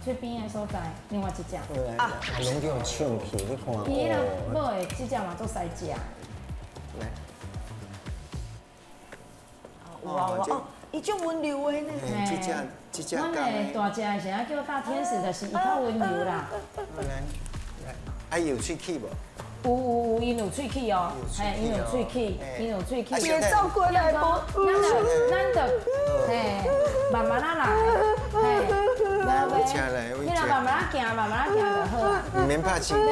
喙边的所在，另外一只。啊，拢叫抢去，你看。伊迄个母的，这只嘛足使食。来。有啊有啊，伊足温柔的呢。这只这只。阮的大只的是啊叫大天使，就是伊较温柔啦。来来，啊，伊有喙齿无？有有有，𪜶有喙齿哦，嘿，𪜶有喙齿，𪜶有喙齿。别走过来无？咱就，嘿，慢慢仔来，嘿，你若慢慢仔行，慢慢仔行就好啊。毋免拍亲，你会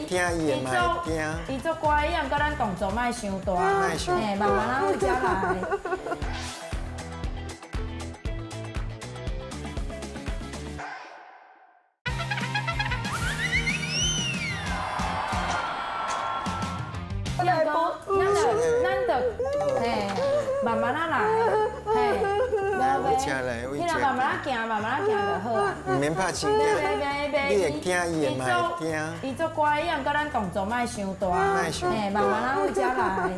惊，伊会嘛会惊。伊足乖，伊毋过咱动作莫伤大，嘿，慢慢仔为遮来。慢慢仔来，嘿，你若慢慢仔行，慢慢仔行就好啊。毋免拍亲，你会惊，伊会嘛会惊。伊足乖，伊毋过咱动作莫伤大，嘿，慢慢仔为遮来。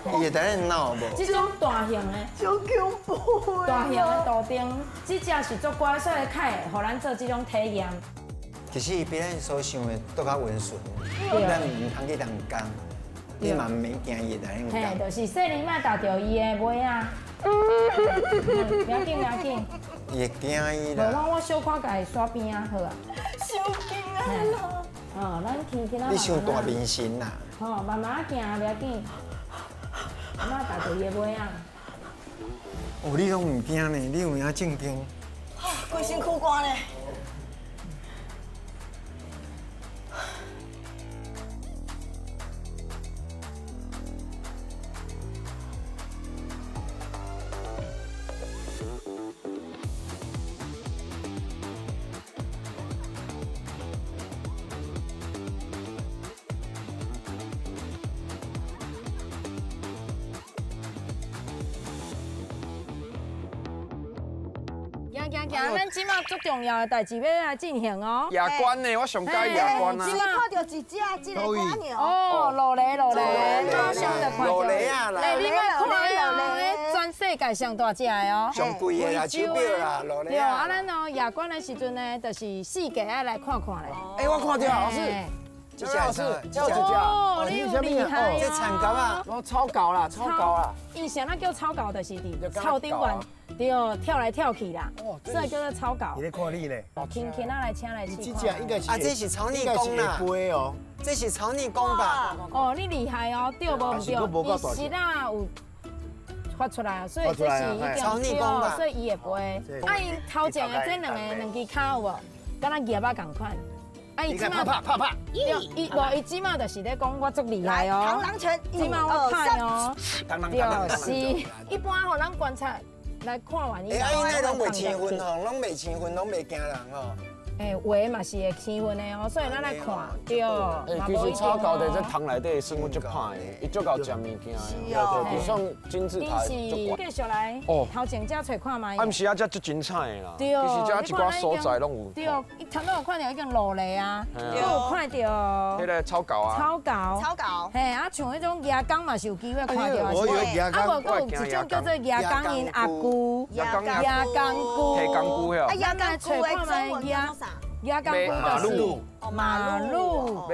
伊会在咧闹无？这种大型的，足恐怖。大型的图钉，这只是足乖，所以较会予咱做这种体验。其实比咱所想的阁较温顺，咱毋通去人讲。你嘛毋免惊伊会来恁嘿，就是细腻莫踏著伊的尾仔。不要紧，不要紧。伊会惊伊啦。无，我小可共伊刷边仔好啊。伤惊啊！哦，咱轻轻仔。你伤大明星啦。吼，慢慢行，不要紧。莫踏著伊的尾仔。哦，你拢毋惊呢？你有影正经。规身躯汗呢。行行，咱这马足重要的代志欲来进行哦。夜观呢，我上喜欢夜观啊。这看著一只这个蜗牛。哦，落来落来，马上就看著。落来啊啦！哎，你莫看哦，全世界上大只的哦。上贵的啦，手表啦，落来。对啊，咱哦夜观的时阵呢，就是四界爱来看看咧。哎，我看著老师。这只老师，这只哦，你有厉害。这田狗啊，哦，草狗啦，草狗啦。以前咱叫草狗，就是伫草顶悬。对，跳来跳去啦，所以叫做草狗。伊咧看你咧，轻轻仔来请来试。这只应该是啊，这是草泥公啦。哦，这是草泥公吧？哦，你厉害哦，对无毋对？伊是啦有发出来，所以这是一定对，所以伊会飞。啊，𪜶头前的这两个两支跤有无？敢若叶仔仝款。啊，伊这马拍拍拍，伊无伊这马就是咧讲我足厉害哦。螳螂拳，这马我拍哦。对，是。一般吼，咱观察。来看完伊。哎，啊，𪜶那拢袂生分吼，拢袂生分，拢袂惊人吼。哎，画嘛是会生分的哦，所以咱来看，对。哎，其实草猴伫这桶内底算阮足歹的，伊足够食物件的，伊算金字塔足悬。继续来，头前遮揣看觅。啊，毋是啊，遮足精彩的啦。对。其实遮一寡所在拢有。对，伊头拄有看到已经落嚟啊，有看到。彼个草猴啊。草猴。草猴。嘿，啊，像彼种牙公嘛是有机会看到啊。我以为牙公。啊，无，阁有一种叫做牙公𪜶阿姑。牙公姑。提公菇啊，牙公菇的中文叫啥？牙公菇就是马路。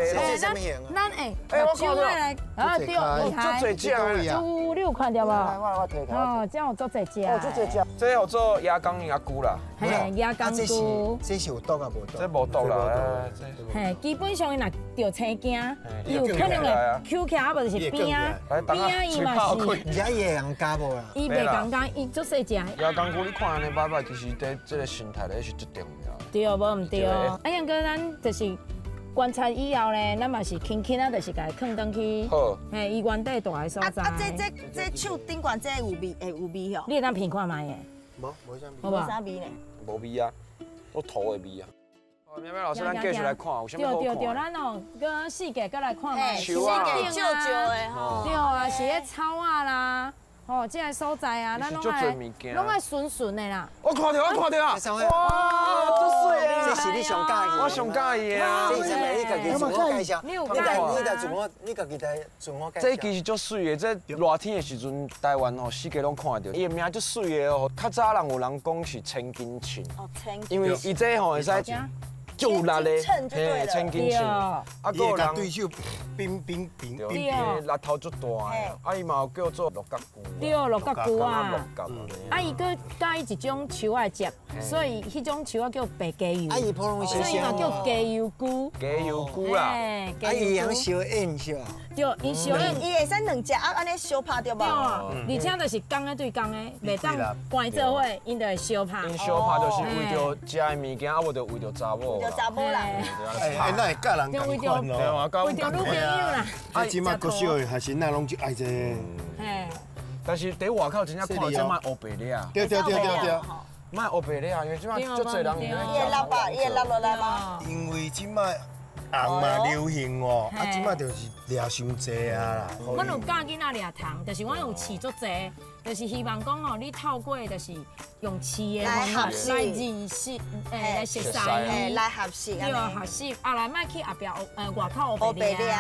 咱哎，我看到来，啊对，足济只啊，你有看到无？哦，这有足济只。哦，足济只。这叫做牙公𪜶阿姑啦。嘿，牙公菇。这是有毒啊，无毒？这无毒啦。嘿，基本上伊若著青惊，伊有可能会翘起来，啊无就是边仔，边仔伊嘛是。而且伊会人咬无啦？伊袂共咬，伊足细只。牙公菇你看按呢摆摆，其实伫这个生态咧是足重要。对，无毋对。啊，毋过咱就是观察以后咧，咱嘛是轻轻啊，就是共伊囥转去。好。嘿，伊原底蹛的所在。啊，这树顶悬这有味，会有味吼？你会当闻看觅的？无，无啥味。无啥味呢？无味啊，我土的味啊。喵喵老师，咱继续来看，有啥物好看？对对对，咱哦，阁四界阁来看觅。树啊，少少的吼。对啊，是彼草仔啦。哦，这个所在啊，咱拢爱顺顺的啦。我看到，我看到啊！哇，足媠啊！这是你上佮意，我上佮意的啊！这是啥物？你家己自我介绍。你有你自我，你家己来自我介绍。这其实足媠的，这热天的时阵，台湾吼四界拢看得到。伊的名足媠的哦，较早人有人讲是千斤秤。哦，千斤。因为伊这吼会使。足有力的，嘿，千斤秤，啊，阁有人对手冰冰冰冰，力头足大的，啊，伊嘛有叫做鹿角菇，对，鹿角菇啊，啊，伊阁佮意一种树仔食，所以彼种树仔叫白鸡油，啊，伊普通所以嘛叫鸡油菇，鸡油菇啦，啊，伊会晓烧烟是吧？对，伊烧烟，伊会使两只鸭按呢相拍对无？对，而且就是公的对公的，袂当关做伙，𪜶就会相拍。𪜶相拍就是为著食的物件，啊无就为著查某。为著查某啦。哎，那会教人仝款哦，为著女朋友啦。啊，这摆国小的学生仔拢就爱这个。嘿。但是伫外口真正看这莫乌白掠。对对对对对。莫乌白掠，因为这摆足济人。伊会落吧？伊会落落来吗？因为这摆。红嘛流行哦，啊，这摆就是掠伤济啊啦。阮有教囡仔掠虫，就是阮有饲足济，就是希望讲哦，你透过就是用饲的方法来认识，来熟悉，来学习，对，学习啊，来莫去后壁外口乌白掠。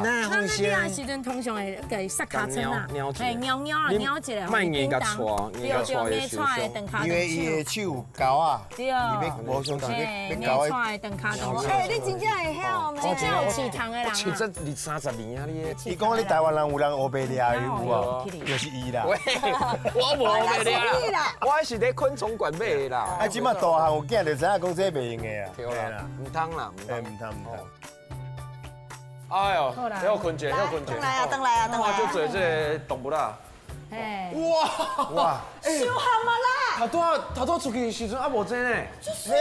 那咱掠的时阵，通常会给杀尻川啊，嘿，猫猫啊，猫一个，莫硬共掣，对对，硬掣的长跤因为伊的手有胶啊，对，伊欲无相是欲胶的。硬掣的长跤长手。哎，你真正会晓呢？真正有饲虫的人。饲这二三十年啊，你。伊讲你台湾人有人乌白掠的有无？就是伊啦。喂，我无乌白掠啦，我是伫昆虫馆买的啦。啊，这摆大汉有囝就知影讲这袂用的啊。对啦，毋通啦，毋通毋通。哎呦，歇困者，歇困者。转来啊，转来啊，转来。哇，足济这个动物啦。哇哇！伤含啊啦！头拄仔出去的时阵啊无这呢。足媠呢！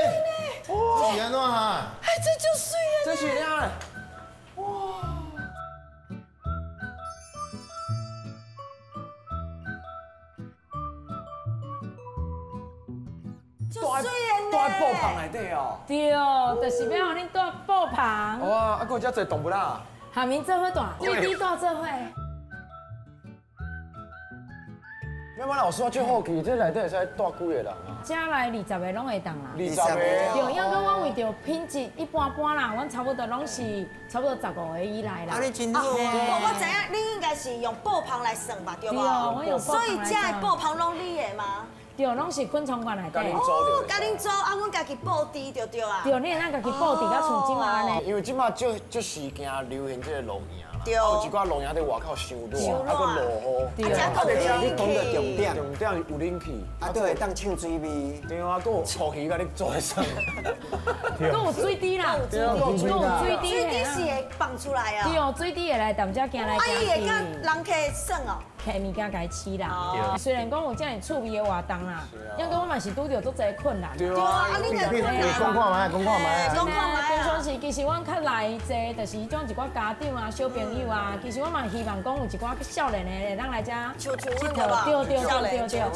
哇，是按怎哈？哎，这足媠啊！这是啥？哇！足媠的呢！蹛布棚内底哦。对，就是欲予恁蹛布棚。哇，啊，阁有遮济动物啦。下面做伙蹛，对你蹛做伙。喵喵老师，我最好奇，这内底会使蹛几个人啊？这来20个拢会当啦。20个。对，因为阮为著品质一般般啦，阮差不多拢是差不多15个以内啦。啊，你真好啊！我知影，你应该是用布棚来算吧，对无？对，我用布棚。所以这的布棚拢你的吗？对，拢是昆虫馆内底。哦，共恁租啊，阮家己布置就对啊。对，你会当家己布置甲像这马按呢。因为这马足足时件流行这个露营。对，有一寡露营伫外口伤热，啊，阁落雨，啊，你讲到重点，重点有冷气，啊，阁会当唱水味，对啊，阁有粗鱼共你做伙耍，阁有水滴啦，阁有水滴，水滴是会放出来啊，对，水滴会来踮遮行来行去。啊，伊会佮人客耍哦。摕物件共伊饲啦。虽然讲有遮尔趣味的活动啦，不过我嘛是拄著足济困难。对啊，你的困难。讲看觅，讲看觅。讲看觅。平常时其实阮较来济，就是彼种一寡家长啊、小朋友啊，其实我嘛希望讲有一寡少年的会当来遮佚佗。对对对对对，像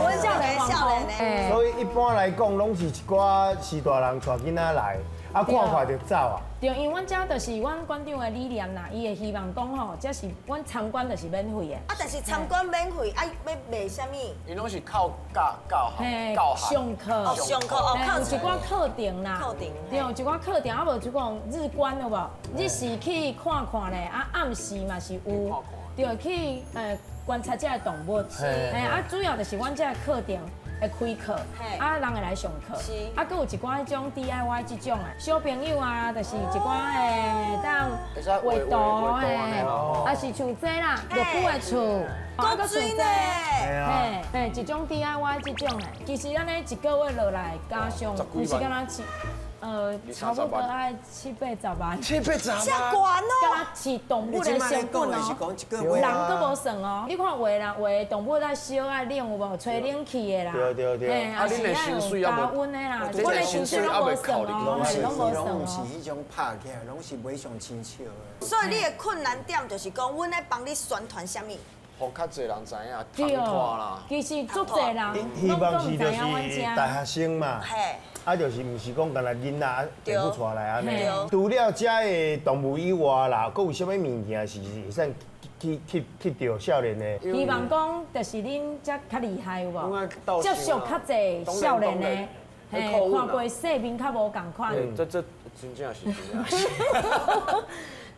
阮少年少年的。所以一般来讲，拢是一寡是大人带囡仔来，啊看看就走啊。对，因为阮遮就是阮馆长的理念啦，伊会希望讲吼，这是阮参观就是免费的。啊，但是参观免费，啊，欲卖啥物？伊拢是靠教教教上课，上课哦，有一寡课程啦，课程，对，有一寡课程，啊无就讲日观有无？日时去看看咧，啊暗时嘛是有，对，去观察这个动物，嘿，啊主要就是阮这个课程。会开课，啊，人会来上课，啊，阁有一寡彼种 DIY 这种啊，小朋友啊，就是一寡会当画图的，啊是像这啦，绿久的厝，啊，阁像这，嘿，嘿，一种 DIY 这种的，其实按呢一个月落来，加上毋是敢若七。差不多爱7、8十万。7、8十万。遮悬哦！敢若饲动物的成本哦，人阁无算哦。你看画啦，画动物爱烧爱冷有无？吹冷气的啦。对对对。啊，恁的薪水也无。加温的啦，我的薪水拢无算哦，拢无算哦。拢是彼种拍起来，拢是买上亲手的。所以你的困难点就是讲，阮咧帮你宣传啥物？予较济人知影，通拖啦。其实足济人，希望是就是大学生嘛。啊，就是毋是讲干焦囡仔，父母带来按呢。除了遮的动物以外啦，阁有啥物物件是会使去去去著少年的？希望讲，就是恁遮较厉害有无？接触较济少年的，嘿，看过世面较无仝款。这真正是真正是。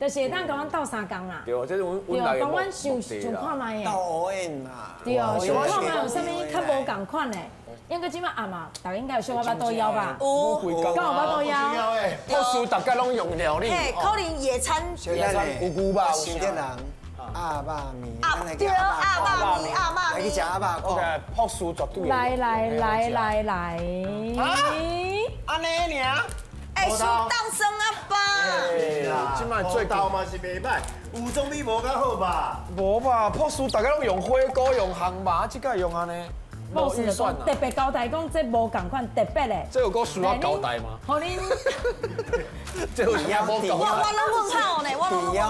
就是会当共阮斗相共啦。对，这是阮阮帮阮想想看觅的。斗缘嘛。对，想看觅有啥物较无仝款的。应该这摆暗嘛，大家应该有小可腹肚枵吧？有，敢有腹肚枵？博士大家拢用料理。嘿，可能野餐。野餐有牛肉，新竹人鸭肉面。对，鸭肉面，鸭肉面。来去食鸭肉。 OK，博士绝对。来来来来来。啊？按呢尔？哎，相当酸啊吧？这摆最豆嘛是袂歹，有总比无较好吧？无吧，博士大家拢用火锅用烘肉，这个用按呢？无预算特别交代讲这无仝款，特别的。这有阁需要交代吗？予恁。这有啥无交代？我拢问号呢，我拢问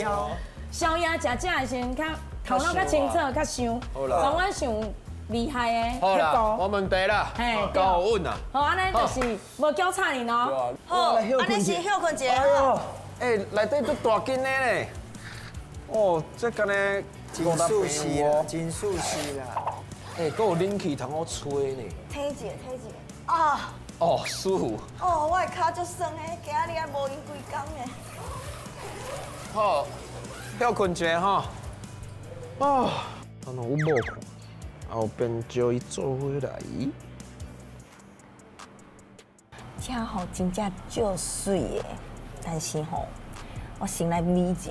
号。宵夜食食的时阵，较头脑较清楚，较想。帮阮想厉害的。好啦，无问题啦。嘿，够稳啊。好，按呢就是无交叉恁哦。好，按呢是歇困一下。哎，内底足大间的咧。哦，这敢若真舒适啦，真舒适啦。哎，阁有冷气通好吹呢。体一下，体一下。啊。哦，舒服。哦，我的跤足酸的，今仔日还无闲规工的。好，歇困一下吼。哦，我某看，后边招伊做伙来。这吼真正足媠的，但是吼，我先来眯一下。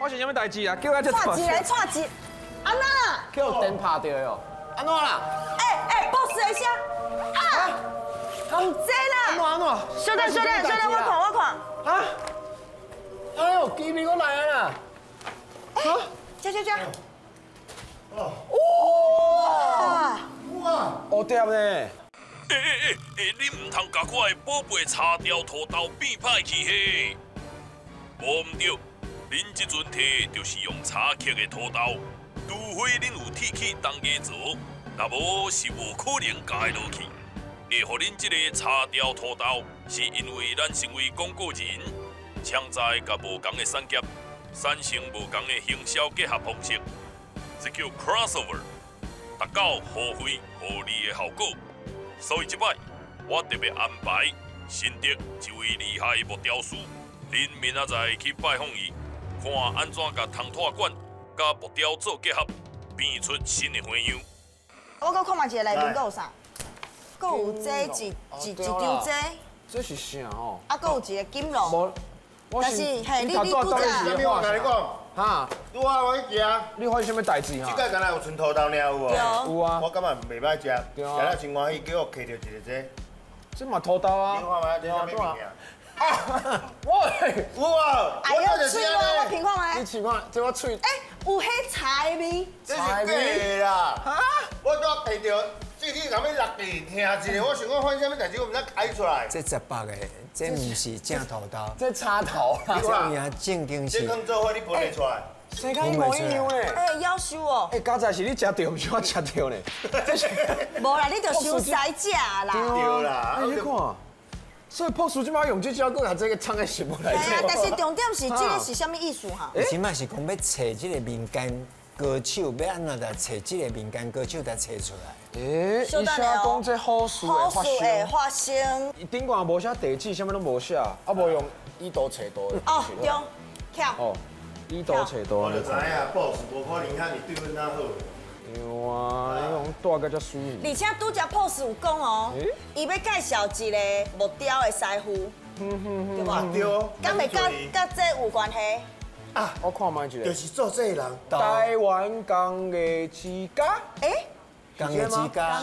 发生啥物代志啊？叫我这串一个，串一，安怎啦？叫电拍著的哦。安怎啦？欸欸，boss 的声啊！唔知啦。安怎安怎？稍等稍等稍等，我看我看。啊！哎呦，机密阁来啊啦！啊！这这这。哦。哇！哇！乌蝶呢？欸欸欸欸！你毋通共我的宝贝柴雕土豆变歹去嘿！无毋对。恁这阵提就是用柴刻的土豆，除非恁有铁器当家做，若无是无可能咬会落去。会予恁这个柴雕土豆，是因为咱身为广告人，潜在佮无仝的产业产生无仝的行销结合方式，这叫 crossover，达到互惠互利的效果。所以这摆我特别安排新竹一位厉害的木雕师，恁明仔载去拜访伊。看按怎共铜拓馆佮木雕做结合，变出新的花样。我阁看觅一下内面阁有啥？阁有这一一张这。这是啥哦？啊，阁有一个金龙。但是，嘿，你拄则，啥物我共你讲？哈，拄仔我去食，你发生啥物代志哈？这届敢若有剩土豆尔有无？有啊。我感觉袂歹食，食了真欢喜，叫我揢著一个这。这嘛土豆啊？你看觅，这啥物物件？啊！喂，有啊！哎呦，喙我我品看觅。你试看，这我喙。哎，有彼柴味。这是假的啦！哈！我拄仔摕著，这你共欲落地听一下，我想讲发生啥物代志，我毋知开出来。这十八个，这毋是正土豆，这插头啦。这有影正经是。这放做伙你分得出来？生甲一模一样咧。哎，夭寿哦！哎，刚才是你食著，毋是我食著呢。无啦，你就伤使食啦。对啦，你看。所以朴树这摆用这招，阁共这个藏在食物内底。对啊，但是重点是这个是啥物意思哈？这摆是讲欲揣这个民间歌手，欲按怎来揣这个民间歌手来揣出来？欸，伊写讲这好事会发生。伊顶悬无写地址，啥物拢无写，啊无用以图揣图。哦，对，巧。哦，以图揣图。我就知影，朴树无可能遐尔对阮遐好。对啊，你讲带甲遮水。而且拄才朴树有讲哦，伊欲介绍一个木雕的师傅，对无？对。敢会佮这有关系？啊，我看觅一下。就是做这个人。台湾工艺之家。欸？工艺之家，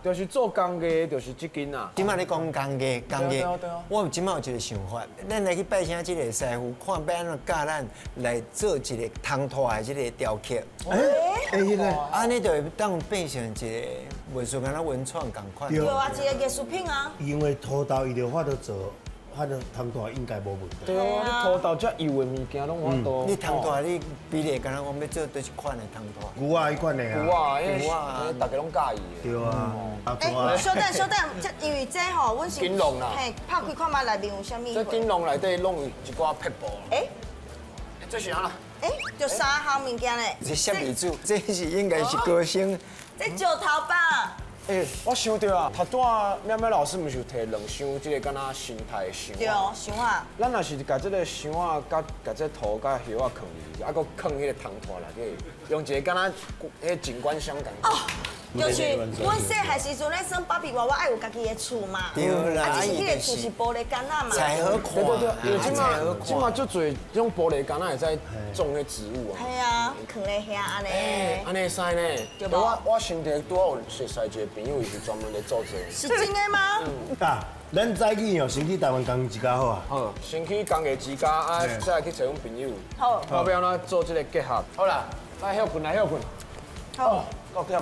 就是做工艺，就是这间啊。这摆咧讲工艺，工艺，我这摆有一个想法，咱来去拜请这个师傅，看欲按怎教咱来做一个铜拖的这个雕刻。欸，欸，按呢就会当变成一个艺术，敢若文创仝款。对啊，一个艺术品啊。因为土豆伊就法度做。他的汤大应该无问题。对啊，你土豆遮油的物件拢有法度。你汤大你比例，敢若讲欲做佗一款的汤大？牛仔彼款的啊。牛仔，牛仔，大家拢佮意的。对啊。欸，稍等稍等，这因为这吼，阮是金龙啦。嘿，拍开看觅内面有啥物？这金龙内底拢有一寡撇步。欸，这是啥啦？欸，就三项物件咧。这啥物子？这是应该是歌星。这石头吧。欸，我想到啊，头拄仔喵喵老师毋是有提两箱这个敢若生态的箱？对，箱仔。咱若是共这个箱仔，佮共这土佮叶仔囥入去，啊，阁囥彼个铜拖内底，用一个敢若彼景观箱共。哦，就是阮细汉时阵咧耍芭比娃娃，爱有家己的厝嘛。对啦，啊，只是彼个厝是玻璃干仔嘛。才好看。对对对，因为这马足济这种玻璃干仔会使种彼植物啊。系啊，囥咧遐按呢。按呢会使呢。对无？我先提拄好有熟似一个朋友，伊是专门咧做这个。是真的吗？啊，咱早起哦，先去台湾工艺之家好啊。好，先去工艺之家，啊，再来去找阮朋友。好。看欲按怎做这个结合。好啦，来歇睏，来歇睏。好。够忝的。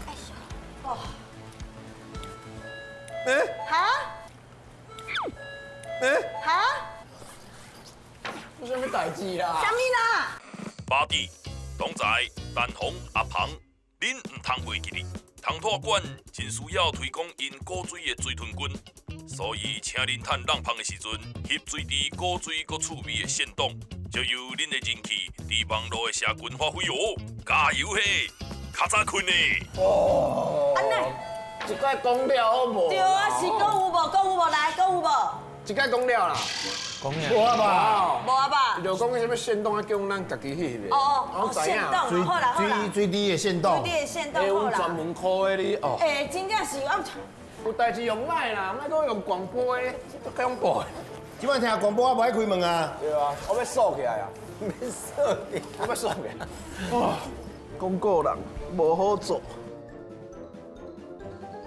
哎呦，哦。欸？哈？欸？哈？有啥物代志啦？啥物啦？巴蒂、董仔、陈红、阿庞，恁毋通袂记哩。铜拖馆真需要推广𪜶古锥的水豚菌，所以请恁趁浪芳的时阵，翕水伫古锥阁趣味的限动，就由恁的人气伫网路的社群发挥哦！加油嘿，较早睏呢。哦，按呢？一摆讲了好无？对啊，是讲有无？讲有无？来，讲有无？一摆讲了啦。讲了。无啊吧？无啊吧？伊就讲啥物限动啊，叫咱家己去翕的。哦哦，限动，好啦好啦。水滴的限动。水滴的限动，好啦。专门科的你哦。欸，真正是我。有代志用麦啦，莫阁用广播的，足恐怖的。这摆听广播我无爱开门啊。对啊，我欲锁起来啊。欲锁起，我欲锁起来。哇，广告人无好做。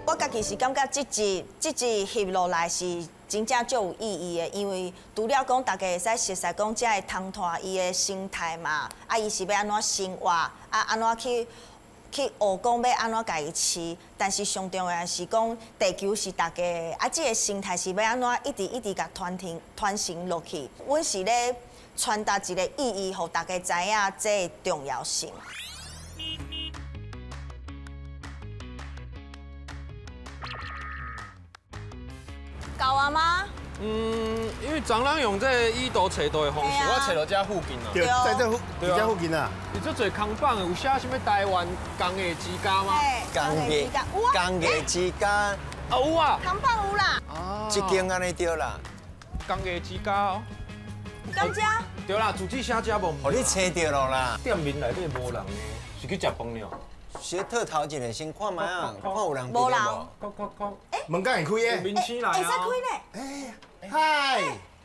我家己是感觉这集翕落来是真正足有意义的，因为除了讲大家会使熟悉讲这个铜拖伊的生态嘛，啊，伊是欲按怎生活，啊，按怎去学讲欲按怎共伊饲，但是上重要的是讲地球是大家的，啊，这个生态是欲按怎一直一直共传承传承落去。阮是咧传达一个意义，予大家知影这个重要性。够啊吗？嗯，因为蟑螂用这个以图揣图的方式，我揣到这附近啊。对，在这附，在这附近啊。有足济空放的，有写啥物台湾工艺之家吗？工艺之家。啊有啊。空放有啦。哦。这间按呢对啦。工艺之家哦。敢这？对啦，住址写这无？予你揣著了啦。店面内底无人呢，是去食饭了。小套头一个，先看觅啊，看有人。无人。门敢会开的？明星来啊！会使开呢？哎，嗨。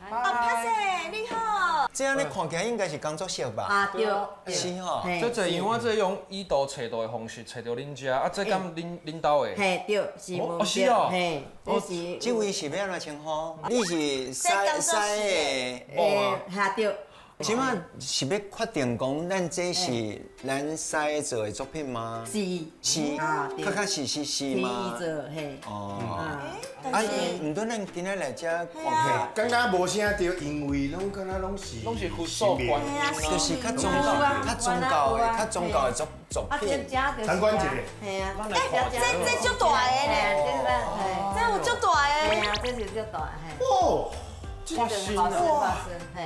哦，歹势，你好。这样你看起来应该是工作室吧？啊，对，是吼。这济因为我这用以图找图的方式找到恁遮，啊，这敢恁兜的？嘿，对，是哦，是哦，嘿，这是。这位是欲按怎称呼？你是师师的某啊？哈，对。这摆是欲确定讲，咱这是咱师做的作品吗？是，是，确确实实是吗？是做，嘿。哦。啊，毋过咱今仔来遮看，刚刚无啥对，因为拢敢若拢是拢是佛祖观音，就是较宗教、较宗教的、较宗教的作作品。参观一下。嘿啊。哎，这足大的呢，这有足大的。嘿啊，这是足大的。哦。哇！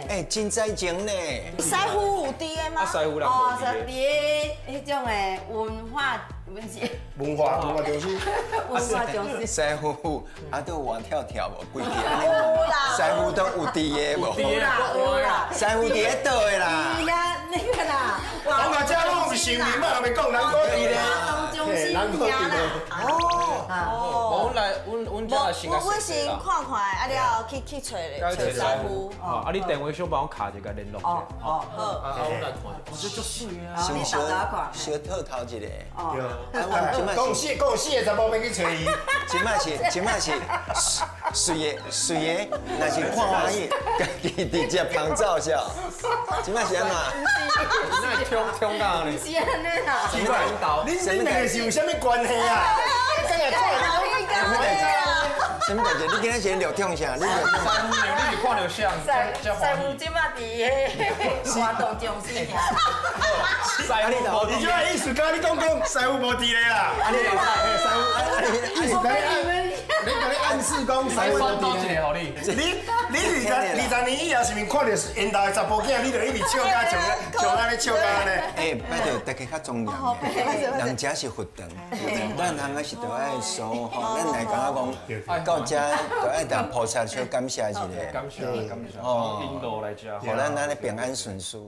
哎，真在情呢。师傅有伫的吗？师傅哦，是伫迄种的文化，不是。文化文化中心。文化中心。师傅，啊，都活跳跳无？规气有啦。师傅都有伫的无？有啦有啦。师傅伫咧倒的啦。伫遐那个啦。我嘛遮拢有神明嘛，咪讲人搁伫咧。中心遐啦。哦。哦。阮来，阮遮来先。我先看看，啊了后去揣咧，揣师傅。哦，啊你电话小帮我卡一个联络。哦哦好。啊，我来看。哦，这足水啊。先小小套头一个。哦。讲四讲四个查某免去揣伊。这摆是这摆是水的水的，若是看欢喜，家己直接捧走是。这摆是按怎？那会冲冲到呢？是按呢啦。奇怪，恁两个是有啥物关系啊？刚才什么代志？你今仔是咧创啥？你你是看著啥？师傅这摆伫彼活动中心尔。师傅，你这意思，敢你讲讲师傅无伫咧啦？啊，你师傅，意思共你你共你暗示讲师傅无伫咧。你20年以后是毋是看著缘投的查甫囝，你就一直笑甲像像按呢笑甲按呢？哎，拜托，大家较庄严，人遮是佛堂，咱通啊是著爱收吼，咱来感觉讲到遮著爱共菩萨小感谢一下，感谢感谢，哦，引导来遮，予咱按呢平安顺遂。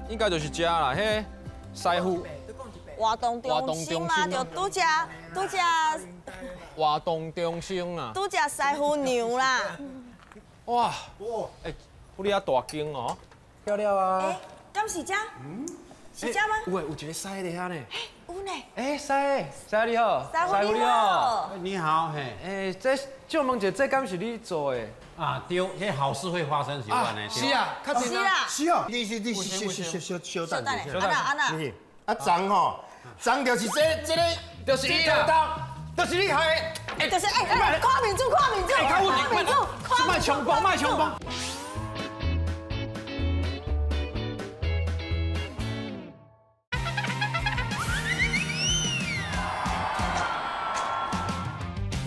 应该就是遮啦，彼师傅。活动中心嘛，就拄只拄只。活动中心啊。拄只师傅娘啦。哇！哎，你遐大间哦，漂亮啊。哎，敢是遮？是遮吗？有诶，有一个师伫遐呢。有呢。哎，师，师你好。师傅你好。你好，嘿。哎，这借问一下，这敢是你做的？啊，对，彼好事会发生是安呢。是啊，确实啦。是哦，你是你是小小小等下，小等下，阿娜。啊，脏吼，脏就是这个，就是你啦，就是你害的。就是哎，看面子，看面子，看面子，是莫冲动，莫冲动。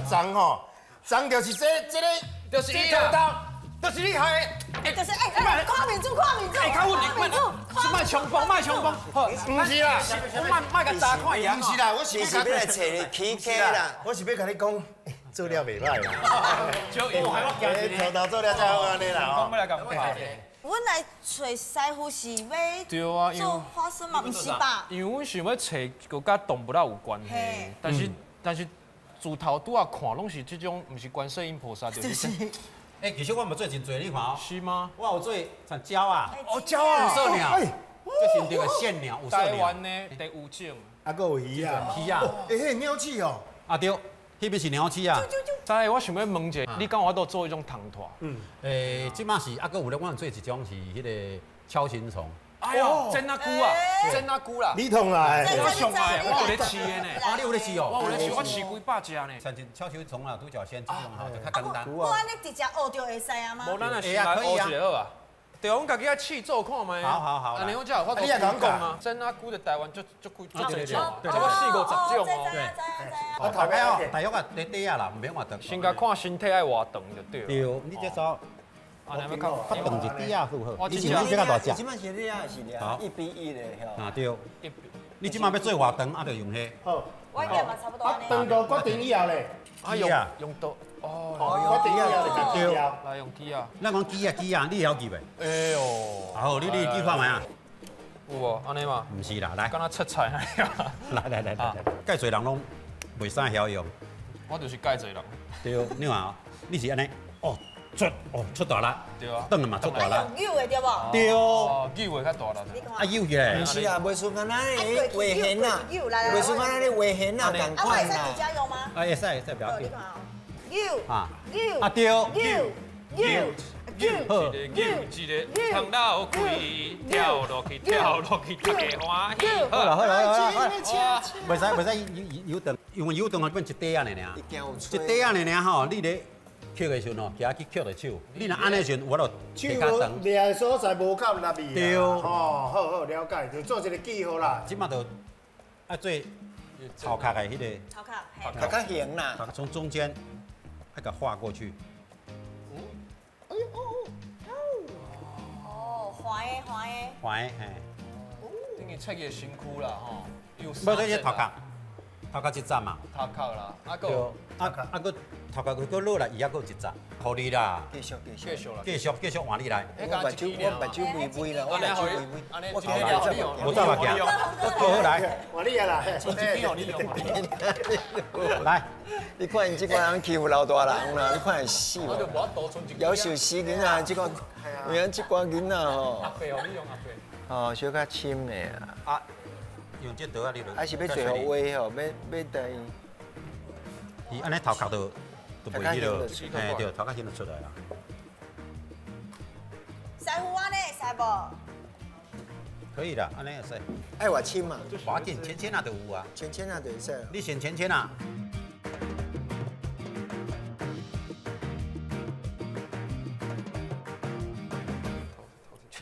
脏吼，脏就是这个，就是你啦，就是你害的。就是哎，看面子，看面子，看面子，是莫冲动，莫冲动。毋是啦，我莫莫共查看伊啊。毋是啦，我是欲来揣你起起啦。我是欲共你讲，做了袂歹啦。就头头做了才好按呢啦。讲欲来共拍。阮来揣师傅是欲做花生嘛？毋是吧？因为阮想欲揣个佮动物仔有关系，但是自头拄仔看拢是这种，毋是观世音菩萨就是。哎，其实我嘛做真济，你看哦。是吗？我有做像鸟啊，哦，鸟啊，五色鸟，这是这个线鸟，五色鸟。台湾的第五种。啊，阁有鱼啊，鱼啊。哎，彼鸟鼠哦。啊对，彼边是鸟鼠啊。再我想欲问一下，你敢有法度做彼种虫豸？嗯。诶，这摆是啊，阁有咧，我做一种是彼个锹形虫。哎呦，真啊久啊，真啊久啦！你痛来，我上来，我有咧饲的呢。啊，你有咧饲哦？我有咧饲，我饲几百只呢。像锹形虫啊，独角仙这种吼就较简单。我按呢直接学就会使啊吗？无，咱来先来学一下好啊。对，阮家己爱试做看觅。好好好。按呢我才有法度推广啊。真啊久伫台湾足足贵，足济种，差不多4、50种哦。对。啊，大概哦，大约啊，短短啊啦，毋免偌长。先共看身体爱偌长就对。对，你这走。较较长一点啊，好好。你是你这较大只。这摆是你啊，是俩1比1的吼。啊对。你这摆欲做偌长，啊就用彼。好。我应该嘛差不多。啊，长度决定以后咧。啊用用刀哦。决定以后就对。来用机啊。咱讲机啊机啊，你会晓记袂？哎呦。好，你记看觅啊。有无？按呢嘛？毋是啦，来。敢若切菜按呢啊？来来来来来，介济人拢袂啥晓用。我就是介济人。对，你看哦，你是按呢，哦，出哦出大力。对啊。转来嘛出大力。扭的对无？对。哦，扭的较大力。啊，扭起来。毋是啊，袂输干那咧画弦啊，袂输干那咧画弦啊，仝款啦。啊，会使伫遮用吗？啊，会使会使，不要紧。扭。啊。扭。啊对。扭。扭。一个扭，一个窗老开，跳落去，跳落去，大家欢喜。好啦好啦好啦，袂使袂使游转，因为游转吼变一块仔尔尔，一块仔尔尔吼，你咧捡的时阵吼，举去捡着手，你若按呢时阵，我就手掠的所在无够力味。对。哦，好好了解，就做一个记号啦。这马就爱做头壳的彼个。头壳。头壳型啦。从中间爱共画过去。哦，环的环的。环的嘿。等于切伊的身躯啦吼。无这头壳，头壳一节嘛。头壳啦，啊阁。啊啊阁头壳阁落来，伊还阁有一节，予你啦。继续继续。继续啦。继续继续换你来。我目睭我目睭微微啦，我目睭微微，我今日无走嘛行。好好来。换你啊啦。来。你看𪜶这款人欺负老大人啦，你看会死无？夭寿死囡仔，这款，有影这款囡仔吼。阿伯，你用阿伯。哦，小可深的啊。啊，用这刀啊，你就。啊是欲做予歪吼，欲欲带。伊按呢头壳就就袂彼落，嘿对，头壳先就出来啦。师傅按呢会使无？可以啦，按呢会使。爱偌深嘛？无要紧，浅浅啊就有啊。浅浅啊就会使。你先浅浅啊。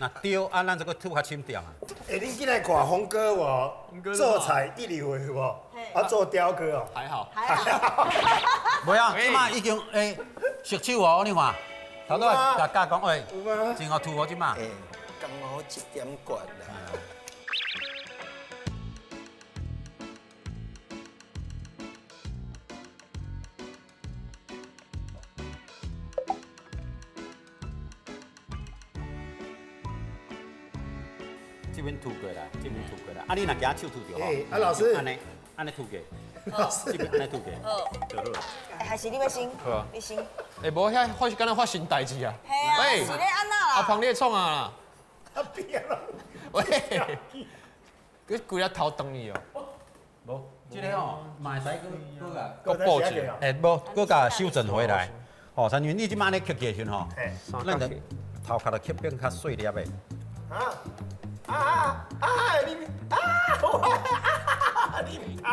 那对啊，咱这个吐较深点啊。欸，你进来看峰哥无？做菜一流的无？啊，做雕刻哦。还好。还好。无啊，这马已经欸熟手哦，你看，头拄仔共教讲，欸，真好吐哦，这马。欸，刚好一点悬啦。这边吐过来，这边吐过来。啊，你若惊手吐著吼，啊老师，按呢，按呢吐过，这边按呢吐过，就好。还是你欲先？好啊。你先。欸，无遐发，敢若发生代志啊？嘿啊，是咧按怎啦？阿胖，你咧创啊啦？啊变啦！喂，你规个头断去哦。无，这个吼，嘛会使阁阁阁补一下。欸，无，阁共修正回来。哦，陈云，你这马按呢刻起的时阵吼，咱就头壳就刻变较细粒的。啊！啊啊！你啊！我啊！你毋通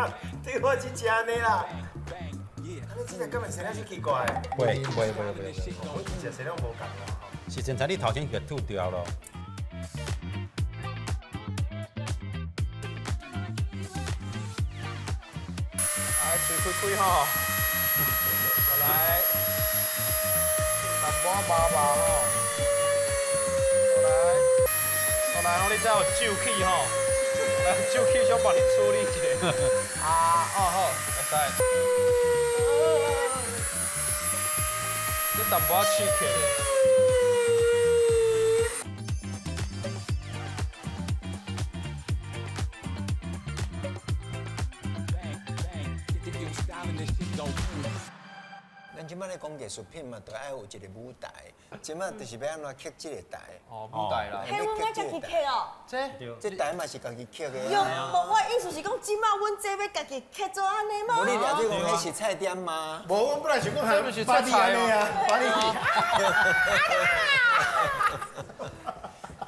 对我真正按呢啦！啊，你这个根本生了是奇怪。袂袂袂袂，我真正生了无仝啦。是凊彩你头前就吐掉咯。来，嘴开开吼，来，淡薄仔麻麻吼，来。来，我你这有酒气吼，来酒气小帮你处理一下。啊，哦好，会使。这淡薄仔刺激的。咱这摆咧讲艺术品嘛，都爱有一个舞台。这摆就是欲按怎刻这个台。哦，舞台啦。彼阮爱家己刻哦。这这台嘛是家己刻的。哟，无我的意思是讲，这摆阮这欲家己刻做按呢吗？无你掠这讲彼是菜店吗？无，阮本来想讲还是菜按呢啊，巴黎。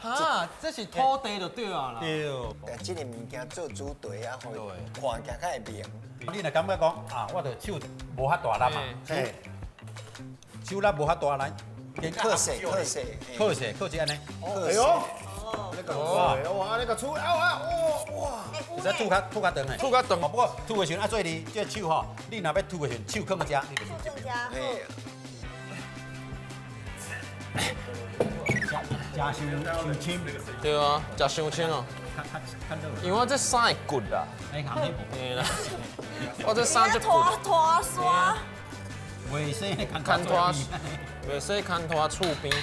哈，这是土地就对啊啦。对。但这个物件做主题啊，予看起来较会明。你若感觉讲啊，我著手无遐大力嘛，手力无遐大力，靠势靠势靠势靠势按呢。哎呦，那个哇，那个出啊哇哇！会使吐较吐较长的，吐较长。不过吐的时阵啊，做你这个手吼，你若欲吐的时阵，手囥伫遮，你就是这边。食伤伤深。对啊，食伤深哦。因为我这衫会骨啦。嘿啦。我这衫足骨。拖拖沙。袂使牵拖，袂使牵拖厝边。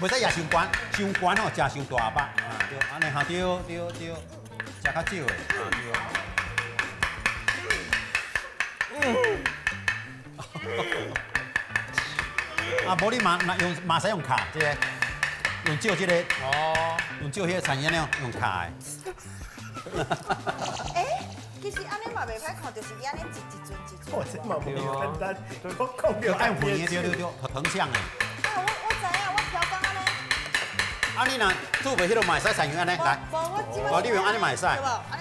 袂使也伤悬，伤悬吼，食伤大饱。对，按呢哈，对对对，食较少的，对。啊，无你嘛用嘛使用卡，这个用照这个，哦，用照彼个产业了，用卡的。哎，其实按呢嘛袂歹看，就是伊按呢一阵一阵。哇，这嘛无简单，我讲着按圆的，对对对，横向的。我知影，我调工按呢。啊，你若做袂彼个嘛会使采用按呢来。哦，你用按呢嘛会使。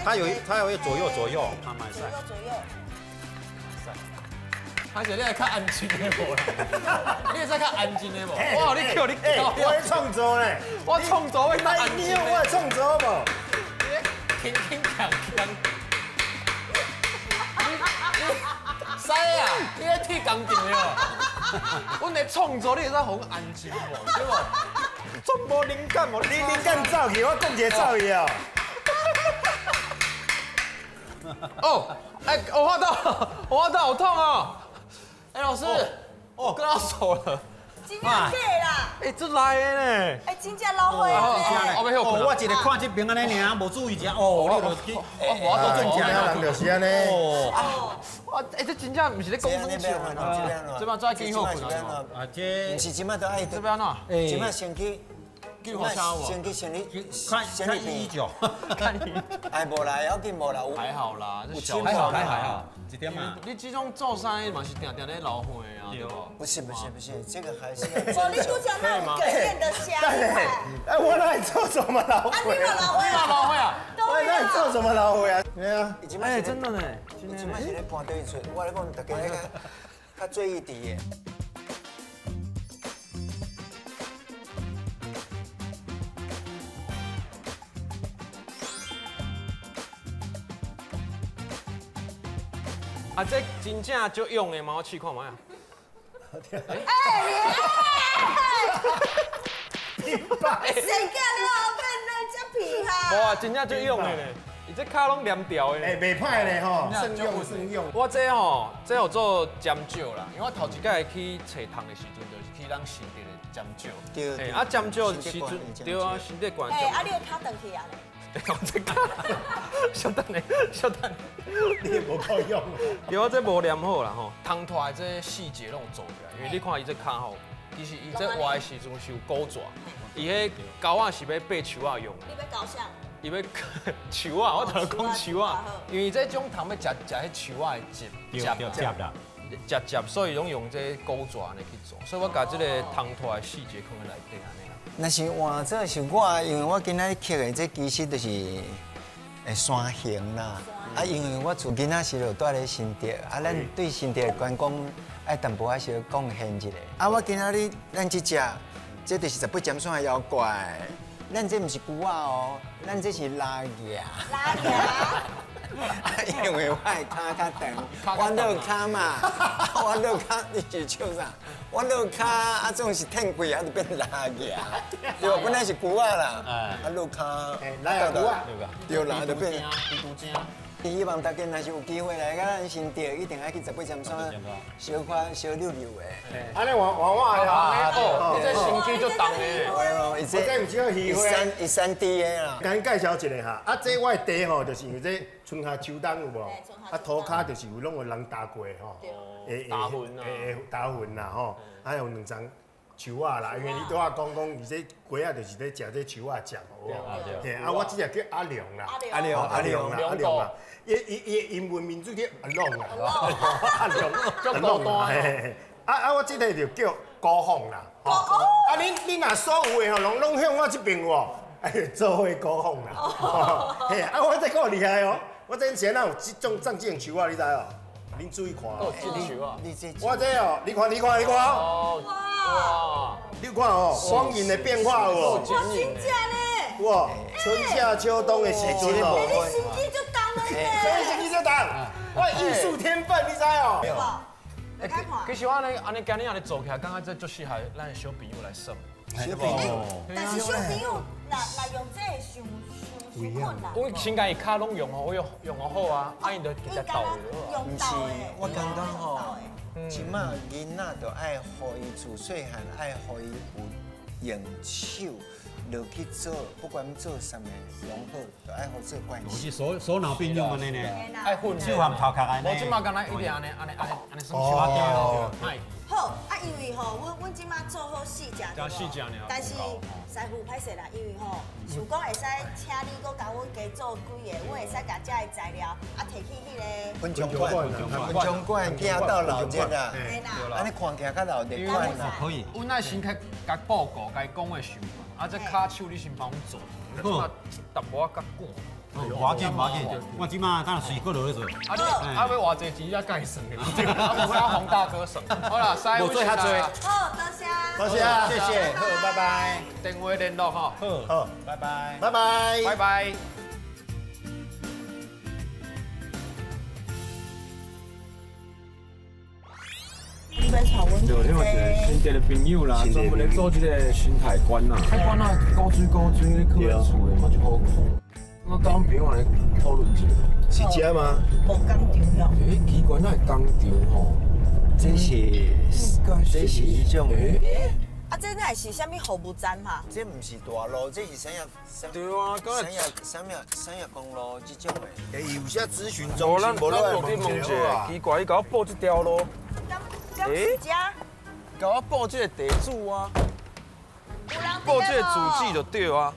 它有左右左右，它嘛会使。左右左右。而且你会较安静的无啦？你会使较安静的无？哇，你叫你叫，我咧创作咧，我创作会较安静。你用我创作无？你轻轻锵锵。你师啊，你咧铁钢琴的哦？阮咧创作，你会使予阮安静无？对无？总无灵感哦，你灵感走去，我讲一个走去哦。哦，哎，我画到，我画到好痛哦！哎，老师，哦，割到手了，真正假啦？哎，这来的呢？哎，真正老火啊！哦，我一个看这边按呢尔，无注意者，哦，你就去，我都中奖人就是按呢。哦，哇，哎，这真正毋是咧讲耍笑，这摆再去好困啊！啊，这毋是这摆都爱这摆安怎？这摆先去。先去先去，看看医酒，看医。哎，无啦，要紧无啦，还好啦，这小还好还好，一点嘛。你这种做生意嘛是定定咧流汗啊，对无？不是不是不是，这个还是。哦，你拄则那有哽咽的声。哎，我哪会做什么老虎？你嘛老虎？你嘛老虎啊？我哪会做什么老虎啊？对啊。哎，真的呢，这摆是咧搬对出，我咧讲大家较注意伫的。啊，这真正足勇的嘛，我试看觅啊。哎，你，谁叫你后变那只皮哈？无啊，真正足勇的呢，伊这跤拢黏掉的。哎，袂歹呢吼，算用算用。我这吼，这有做尖石啦，因为我头一摆去揣虫的时阵，就是去咱新竹的尖石。对。啊，尖石时阵，对啊，新竹县。哎，啊，你的跤断去啊？我这跤，稍等下，稍等下，你也无够用。对，我这无粘好啦吼，虫拖的这细节拢有做起来，因为你看伊这跤吼，其实伊这活的时阵是有钩爪，伊彼钩仔是欲爬树仔用的。你欲搞啥？伊欲树仔，我头讲树仔，因为这种虫欲食食彼树仔的叶，叶啦，食叶，所以拢用这钩爪按呢去做，所以我共这个虫拖的细节放伫内底按呢。若是换做是我，因为我今仔日刻的这其实就是山形啦。啊，因为我自囡仔时就蹛咧新竹，啊，咱对新竹的观光爱淡薄仔小贡献一下。啊，我今仔日咱这只，这就是18尖山的妖怪。咱这毋是龟仔哦，咱这是拉牙。拉牙。因为我的跤较长，我落跤嘛，我落跤，你是笑啥？我落跤啊，总是天贵啊，就变拉牙。对吧？本来是龟仔啦，啊落跤，拉牙龟仔，对啦，就变。希望大家若是有机会来到咱新竹，一定爱去18尖山，小可小溜溜的。按呢换换我啦，哦，你这身躯足重的。我这毋是叫鱼花，一三 D 的啦。共你介绍一下哈，啊，这我的地吼，就是因为这春夏秋冬有无？啊，涂跤就是有拢有人踏过吼，会踏痕啊，会踏痕啦吼，啊有两层树仔啦，因为你拄仔讲讲，伊这鸡仔就是咧食这树仔食无？嘿，啊，我这只叫阿良啦，阿良，阿良啦，阿良啦，伊伊伊英文名字叫阿龙啦，阿龙，阿龙啦，啊啊，我这个就叫高凤啦，啊，恁若所有的吼，拢向我这边有，哎，做伙高凤啦，嘿，啊，我这够厉害哦，我这前哪有这种长这种树仔，你知哦？恁注意看哦，我这哦，你看，你看，你看哦，哇，你看哦，光影的变化有哇，真正呢！哇，春夏秋冬的时阵哦，你心机就重了呢，什么心机就重？我艺术天分，你知哦？其实我按呢按呢今日按呢做起来，感觉这足适合咱的小朋友来耍。小朋友，但是小朋友若若用这个伤伤困难。我先共伊跤拢用好，用用好啊，啊伊就直接斗落。毋是，我感觉吼，这马囡仔就爱予伊自细汉爱予伊有用手落去做，不管做啥物拢好，就爱予做关系。是手脑并用按呢呢，爱训手含头壳按呢。我这马敢若一直按呢按呢按呢按呢耍手仔咯。好，啊，因为吼，阮这马做好四只，四只尔。但是师傅歹势啦，因为吼，想讲会使请你阁共阮加做几个，阮会使共遮的材料啊提去彼个。昆虫馆，昆虫馆行到老热啦，按呢看起来较老热款啦。可以。阮爱先去共报告，共伊讲的想法，啊，这跤手你先帮阮做，这马淡薄仔较赶。无要紧，无要紧，我这马等下随过落去做。啊，你啊欲偌济钱才共伊算的？啊，无要洪大哥算。好啦，师傅，无做较济。好，多谢。多谢，谢谢，好，拜拜。电话联络吼。好，拜拜，拜拜，拜拜。对，另外一个新竹的朋友啦，专门咧做这个生态馆啦。海馆啊，古水古水，你囥佇厝的嘛就好看。我跟阮朋友来讨论一下，是这吗？无工厂哟。欸，奇怪，哪会工厂吼？这是一种。啊，这哪是啥物服务站哈？这毋是大路，这是啥物？对啊，啥物公路这种的。欸，有啥咨询中心？无咱落去问一下，奇怪，伊共我报这条路。欸，共我报这个地址啊，报这个住址就对啊。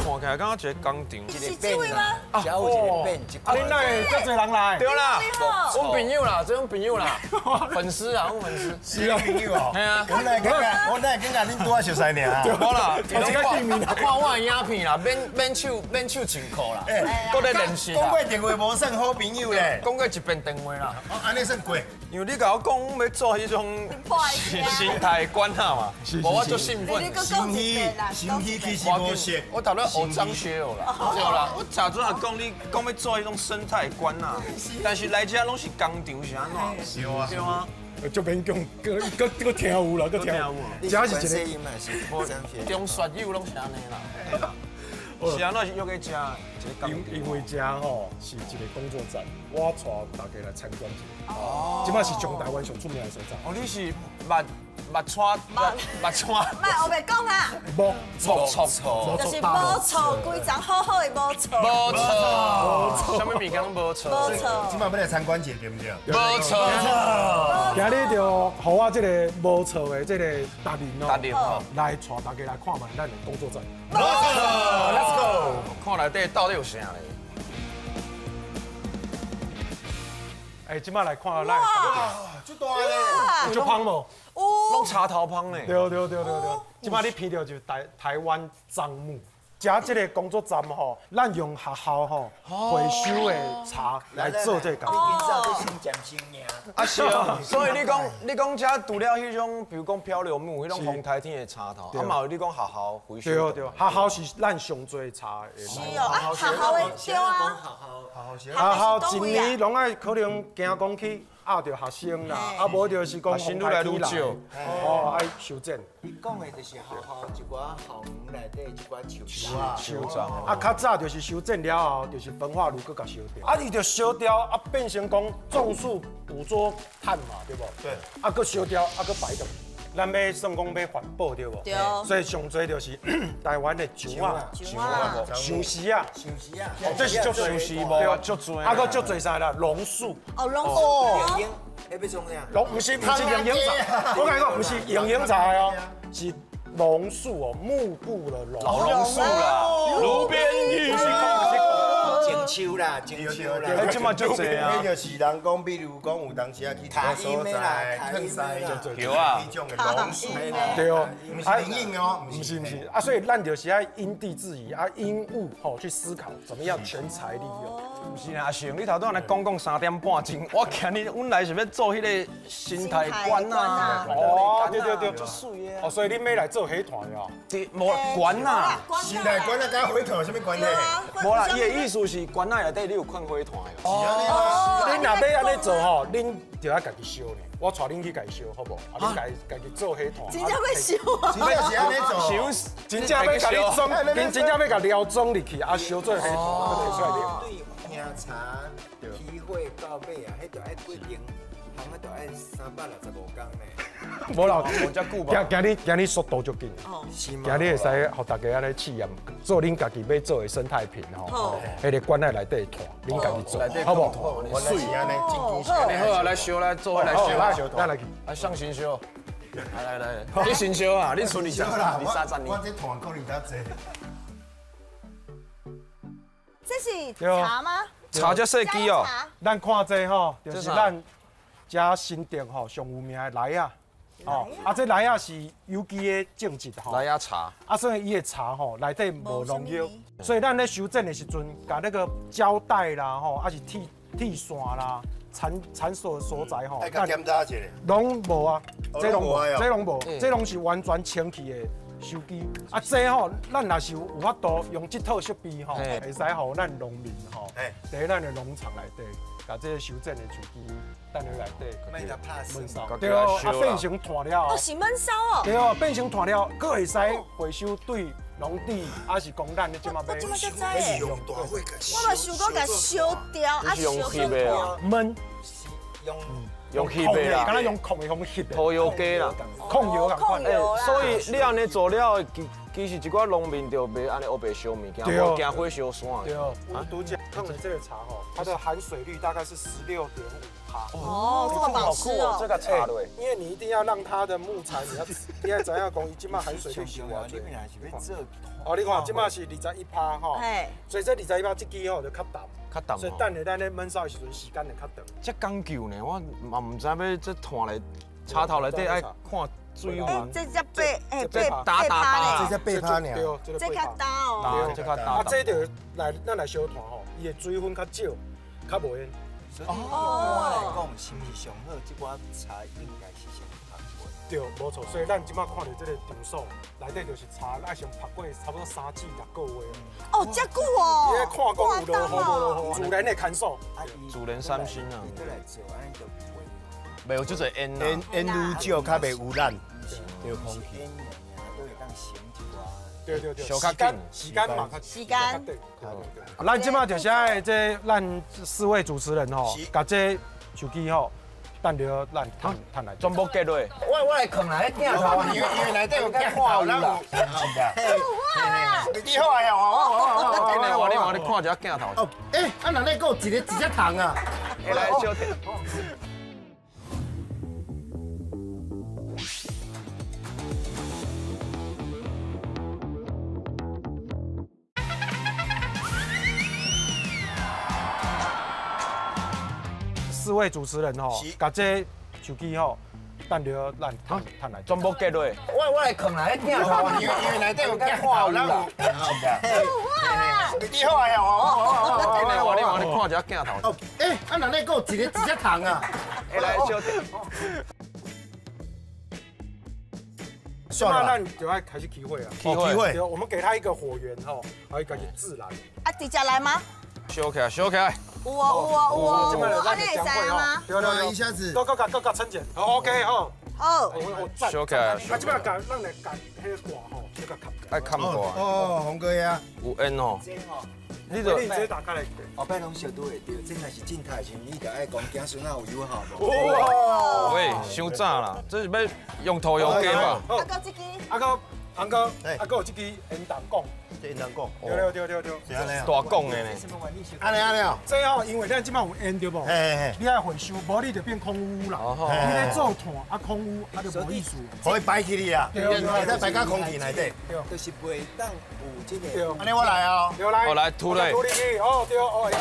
看起来敢若一个工厂，是这位吗？啊，有一个变，啊，恁哪会遮济人来？对啦，阮朋友啦，这阮朋友啦，粉丝啊，阮粉丝。是啊，朋友哦。嘿啊。我哪会感觉，我哪会感觉恁拄仔熟似尔？无啦，看我的影片啦，免手免手穿裤啦，阁咧练习。讲过电话无算好朋友咧，讲过一遍电话啦。哦，按呢算过。因为你共我讲欲做彼种生态馆仔嘛，无我足兴奋。心虚，心虚其实无熟。我头咧学张学友啦，对啦，我早阵也讲你讲欲做彼种生态馆仔，但是来遮拢是工厂是按怎？是啊，对啊。足勉强，阁阁听有啦，阁听有。这是一个中学友拢是按呢啦。是按怎是约去遮？因为遮吼是一个工作站，我带大家来参观一下。哦。这摆是全台湾上出名的所在。哦，你是木木川木川。莫黑白讲啦。木错错，就是无错，规丛好好的无错。无错，啥物物件拢无错。无错。这摆欲来参观一下对毋对？无错。今日就予我这个无错的这个达人哦，达人哦，来带大家来看觅咱的工作站。无错，Let's go。看内底到底有啥咧？哎，这摆来看咱的工作站。足大咧，足芳无？拢柴头芳咧。对对对对对，这摆你闻著就是台湾樟木。遮这个工作站吼，咱用学校吼回收的茶来做这个。啊是啊，所以你讲遮除了彼种，比如讲漂流木，彼种风台天的茶头，啊嘛有你讲学校回收。对对，学校是咱上济茶的。是哦，啊学校的对啊。学校一年拢爱可能惊讲去压著学生啦，啊无就是讲学生愈来愈少，哦爱修剪。伊讲的就是学校一寡校园内底一寡树啊，树啊，较早就是修剪了后，就是焚化炉阁共烧掉，啊伊就烧掉，啊变成讲种树捕捉碳嘛，对无？对。啊，阁烧掉，啊阁摆掉。咱欲算讲欲环保对无？对。所以上济就是台湾的树仔、树丝啊、树丝啊，这是足树丝无足济。啊，阁足济啥啦？榕树。哦，榕树。彼欲创啥？榕毋是蝇营茶，我共你讲，毋是蝇营茶哦，是榕树哦，木部的榕。老榕树啦，路边一种树啦，种树啦。哎，这嘛足济啊！彼就是人讲，比如讲有当时啊去一个所在，囥西，对啊，彼种的榕树，对哦，毋是林荫哦，毋是毋是啊，所以咱就是爱因地制宜啊，因物吼去思考，怎么样全材利用。毋是啦，阿成，你头拄仔来讲讲3点半钟，我今日阮来是欲做彼个生态馆啊。哦，对对对，足媠的。哦，所以你欲来做火炭哦？对，无馆啊。生态馆啊，佮火炭有啥物关系？无啦，伊的意思是馆罐仔内底你有看火炭的？哦，恁若欲按呢做吼，恁就爱家己烧呢。我带恁去家己烧，好无？啊，恁家家己做火炭。真正欲烧啊！真正是按呢做，烧，真正欲共你装，恁真正欲共料装入去，啊，烧做火炭，阁提出来啉。对，听茶起火到尾啊，彼就爱几间，通啊就爱365工呢。无啦，无遮久吧？今日速度足紧，今日会使予大家按呢试验，做恁家己欲做的生态瓶吼，彼个罐仔内底炭，恁家己做，好无？原来是按呢，真好啊，来烧来做来烧，来来去，来上新烧，来来来，你先烧啊，你剩20、30年。我这炭可能较济。这是茶吗？茶遮细支哦。咱看这吼，就是咱遮新竹吼上有名的梨仔。哦，啊，这梨仔是有机的种植吼。梨仔茶。啊，所以伊的茶吼内底无农药，所以咱咧修剪的时阵，共那个胶带啦吼，啊是铁线啦，缠锁的所在吼。爱共检查一下。拢无啊，这拢无，这拢无，这拢是完全清气的收机。啊，这吼，咱若是有法度用这套设备吼，会使予咱农民吼，伫咱的农场内底，共这个修剪的树枝。等下内底，焖烧，对啊，变成炭了。哦，是焖烧哦。对啊，变成炭了，阁会使回收对农地，还是讲咱的这马欲用。我嘛想讲共烧掉，啊烧成炭。焖，用吸的啦，敢若用控的方吸的。土窑鸡啦，控油共款。所以你按呢做了，其实一寡农民就袂按呢乌白烧物件，无惊火烧山。对，我拄则放的这个茶吼，它的含水率大概是16.5%。哦，这么保湿哦，这个茶落，因为你一定要让它的木材，你要知影讲，伊这马含水率是偌济。哦，你看这马是21%吼，所以这21%这支吼就较淡，较淡。所以等下咱咧焖烧的时阵，时间会较长。这讲究呢，我嘛毋知欲这炭来插头内底爱看水温。这才八八趴呢，这才8%呢，这较焦哦，这较焦。啊，这就来咱来烧炭吼，伊的水分较少，较无烟。所以一般来讲，是毋是上好？这寡茶应该是先曝过。对，无错。所以咱这马看到这个场所内底就是茶，爱先曝过差不多3至6个月。哦，遮久哦。你看讲有落雨无落雨，自然的牵手。自然三星啊。伊来做，按呢就袂有这济烟烟烟愈少，较袂污染。对空气。都会当省一寡。对对对，时间时间嘛，时间。对。咱这马就是爱这咱四位主持人吼，共这手机吼，等著咱趁趁来全部结落。我来囥啦，彼镜头，因为内底有镜头啦。你好啊，我我你看一下镜头。哦，欸，啊，内底阁有一个一只虫啊。来，小弟。四位主持人吼，共这手机吼，等著咱趁趁来全部结落。我来囥啦，彼镜头，因为内底有镜头啦。你好啊，我我你看一下镜头。哦，欸，啊，内底阁有一个一只虫啊。来，小弟。那咱就爱开始起火啊！起火。对，我们给他一个火源吼，还有家己自燃。啊，直接来吗？烧起来，烧起来。有哦有哦有哦，按呢会使吗？对对对，一下子。搁搁搁搁撑者，好 OK 吼。好。我赞。烧起来。啊，这摆共咱来共彼个挂吼，这个冚。爱冚挂。哦，洪哥呀。有烟哦。你就你这打开来。后摆拢烧拄会著，这若是静态时，你就爱讲子孙仔有友好无？哇！喂，伤早啦，这是欲用土窑鸡吧？啊，阁这支。啊，阁洪哥，啊，阁有这支烟筒管。烟筒管。对对对对对。大管的呢。按呢按呢哦。这吼，因为咱这摆有烟对无？你爱回收，无你就变空污啦。你咧做炭啊，空污啊就无意思。可以摆起你啊，会使摆到空气内底。对。就是袂当有这个。对。按呢我来哦。对来。哦来吐咧。吐入去，哦对哦，会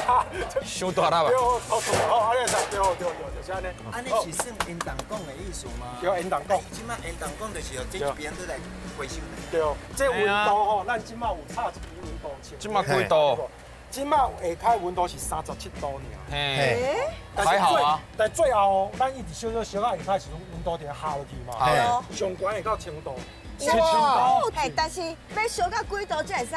伤大粒吧。对，哦吐，哦按呢对对对，就是按呢。按呢是算烟筒管的意思吗？对，烟筒管。这摆烟筒管就是用这一边都来回收。对，这温度吼，咱这摆有差一支温度。这摆几度？这摆下跤温度是37度尔。嘿，还好啊。但最后，咱一直烧烧烧到下跤时阵，温度就下落去嘛。上悬会到1000度。7000度。嘿，但是欲烧到几度才会使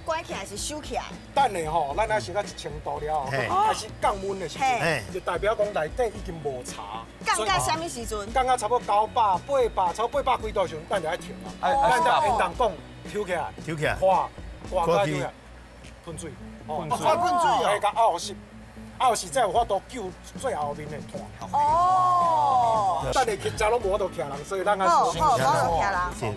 关起来是收起来？等下吼，咱爱烧到1000度了后，开始降温的时阵，就代表讲内底已经无茶。降到啥物时阵？降到差不多900、800，差不多800几度时阵，咱就爱停啊。咱就现当讲抽起来，抽起来，看，看到抽起来，喷水，喷水，喷水啊！会共压实。后是才有法度救最后面的炭。哦。等下去食拢无法度徛人，所以咱爱好好，无法度徛人。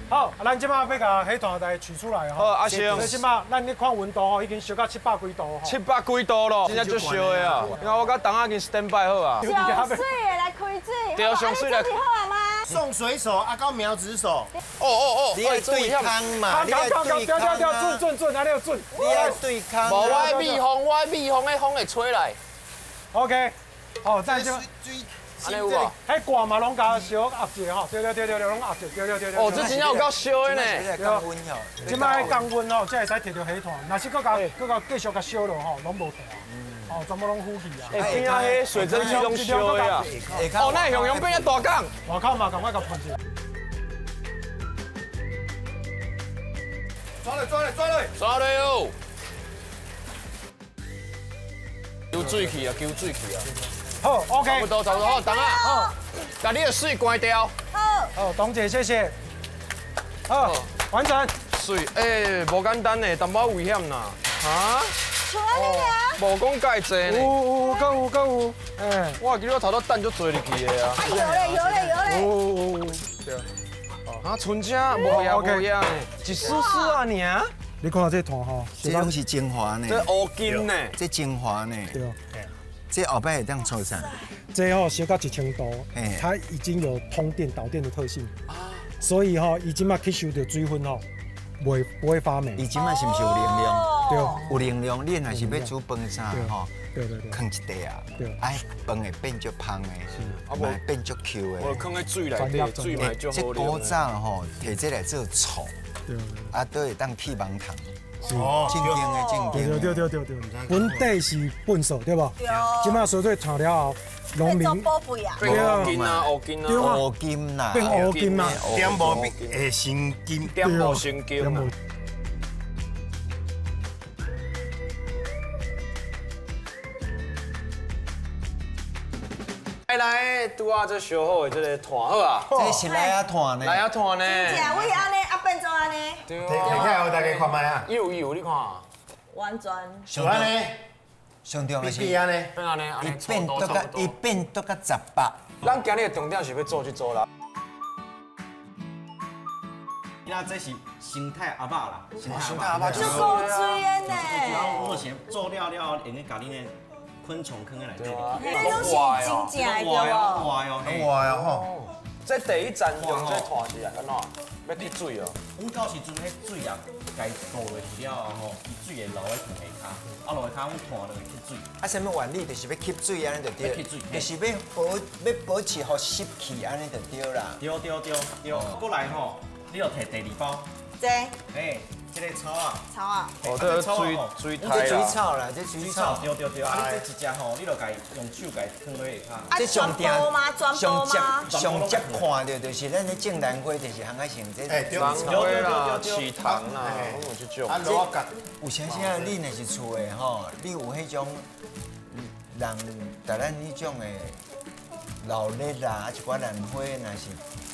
好，咱这马欲共彼炭来取出来吼。好，阿星。这马咱咧看温度吼，已经烧到700几度吼。700几度咯，真正足烧的啊！你看我佮冬仔已经 stand by 好啊。上水的来开水。对，上水来。好啊吗？送水手，啊，到苗子手。哦哦哦，你爱对抗嘛？你爱对抗。对对对，准准准，按呢准。你爱对抗。无，我蜜蜂，我蜜蜂，彼风会吹来。 OK，好，再这。按呢有无？彼罐嘛拢共烧压一下吼，对对对对对，拢压一下，对对对对。哦，这真正有够烧的呢。降温吼，这摆降温吼，才会使摕著彼炭。若是阁共阁共继续共烧落吼，拢无炭。哦，全部拢呼气啊！哎，边仔彼水蒸气拢烧的啊！哦，那雄雄变遮大港，外口嘛，共我共喷一下。抓落，抓落，抓落，抓落哦！救水去啊，救水去啊！好，OK，差不多，差不多，好，等下，好，共你的水关掉。好，好，董姐，谢谢。好，完成。水，哎，无简单呢，淡薄危险啦，哈？像按呢尔？无讲介济呢。有有，阁有阁有，哎，我记得我头拄等足济入去的啊。有咧有咧有咧。有。对。啊，剩这无影无影呢，一丝丝啊尔。你看这炭吼，这拢是精华呢。这乌金呢？这精华呢？对。这后摆会当做啥？这吼烧到1000度，它已经有通电导电的特性，所以吼，伊这马吸收著水分吼，不会发霉。伊这马是毋是有能量？对，有能量。你若是欲煮饭啥吼？对对对，囥一块啊，对，哎，饭会变足芳的，嘛会变足 Q 的。无囥佇水内底，水嘛足好。这古早吼，提这来做醋，啊，都会当去网糖。哦，正经的正经。对对对对对，本底是粪扫对无？对。这马烧做炭了后，农民宝贝啊，变乌金啊，乌金啊，乌金啦，变乌金啊，点无变成金，点无成金。来，拄仔这烧好的这个炭好啊，这是来仔炭呢，来仔炭呢。真正为按呢，啊变做按呢。对。提起来，予大家看觅啊。有有，你看。完全。是按呢。上重要是。变按呢。变按呢，伊变到甲伊变到甲18。咱今日的重点是欲做这组啦。那这是生态鸭肉啦，生态鸭肉足够水的呢。我是做了了，用个共恁的昆虫囥在内底。这拢是真正的对无？活哦，活哦吼。这第一站用这炭是按怎？欲滴水哦。阮到时阵彼水啊，共倒落去了后吼，伊水会流佇炭下跤，啊落下跤，阮炭就会吸水。啊，啥物原理？就是欲吸水按呢就对。吸水。就是欲保持予湿气按呢就对啦。对对对对。过来吼，你就提第二包。这。嘿。这个草啊，草啊，哦，这个水水这水草啦，这水草，对对对，啊，你这一只吼，你就共用手共囥落下跤。这上定上接上接看著就是咱咧种兰花，就是烘较像这兰花啦、池塘啦，拢有这种。啊，螺角。有啥时啊？你若是厝的吼，你有彼种人，逐咱彼种的闹热啦，啊一寡兰花若是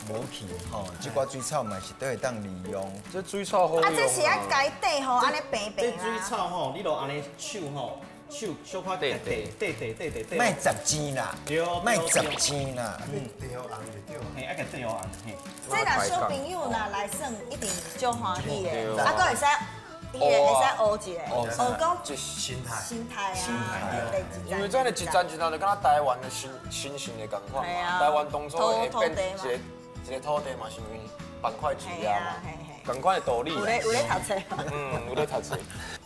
无去吼，这寡水草嘛是都会当利用。这水草好用。啊，这是爱改底吼，按呢平平这水草吼，你就按呢手吼，手小可底底底底底底。莫杂钱啦，莫杂钱啦。底好红就对。嘿，爱共底好红嘿。这若小朋友若来耍，一定足欢喜的。啊，阁会使。伊会使学一个，学讲心态，心态啊，因为这个一站一站就敢若台湾的新新型的仝款嘛，台湾当初会变一个一个土地嘛，是因为板块挤压嘛，仝款的道理。有咧有咧读册。嗯，有咧读册。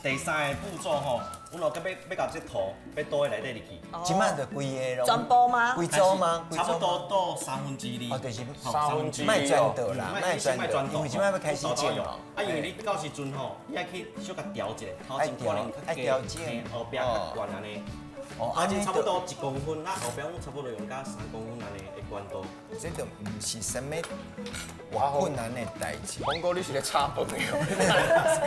第三个步骤吼，阮就欲共这土欲倒佇内底入去。这摆就规个咯。全部吗？规组吗？差不多倒2/3。哦，就是2/3。莫全倒啦，莫全倒，因为这摆欲开始种。啊，因为你到时阵吼，你爱去小共调一下，头前可能较低，后壁较悬按呢。哦，啊，这差不多1公分，啊后壁阮差不多用到3公分按呢的宽度。这就毋是啥物偌困难的代志。洪哥，你是咧炒饭的哦？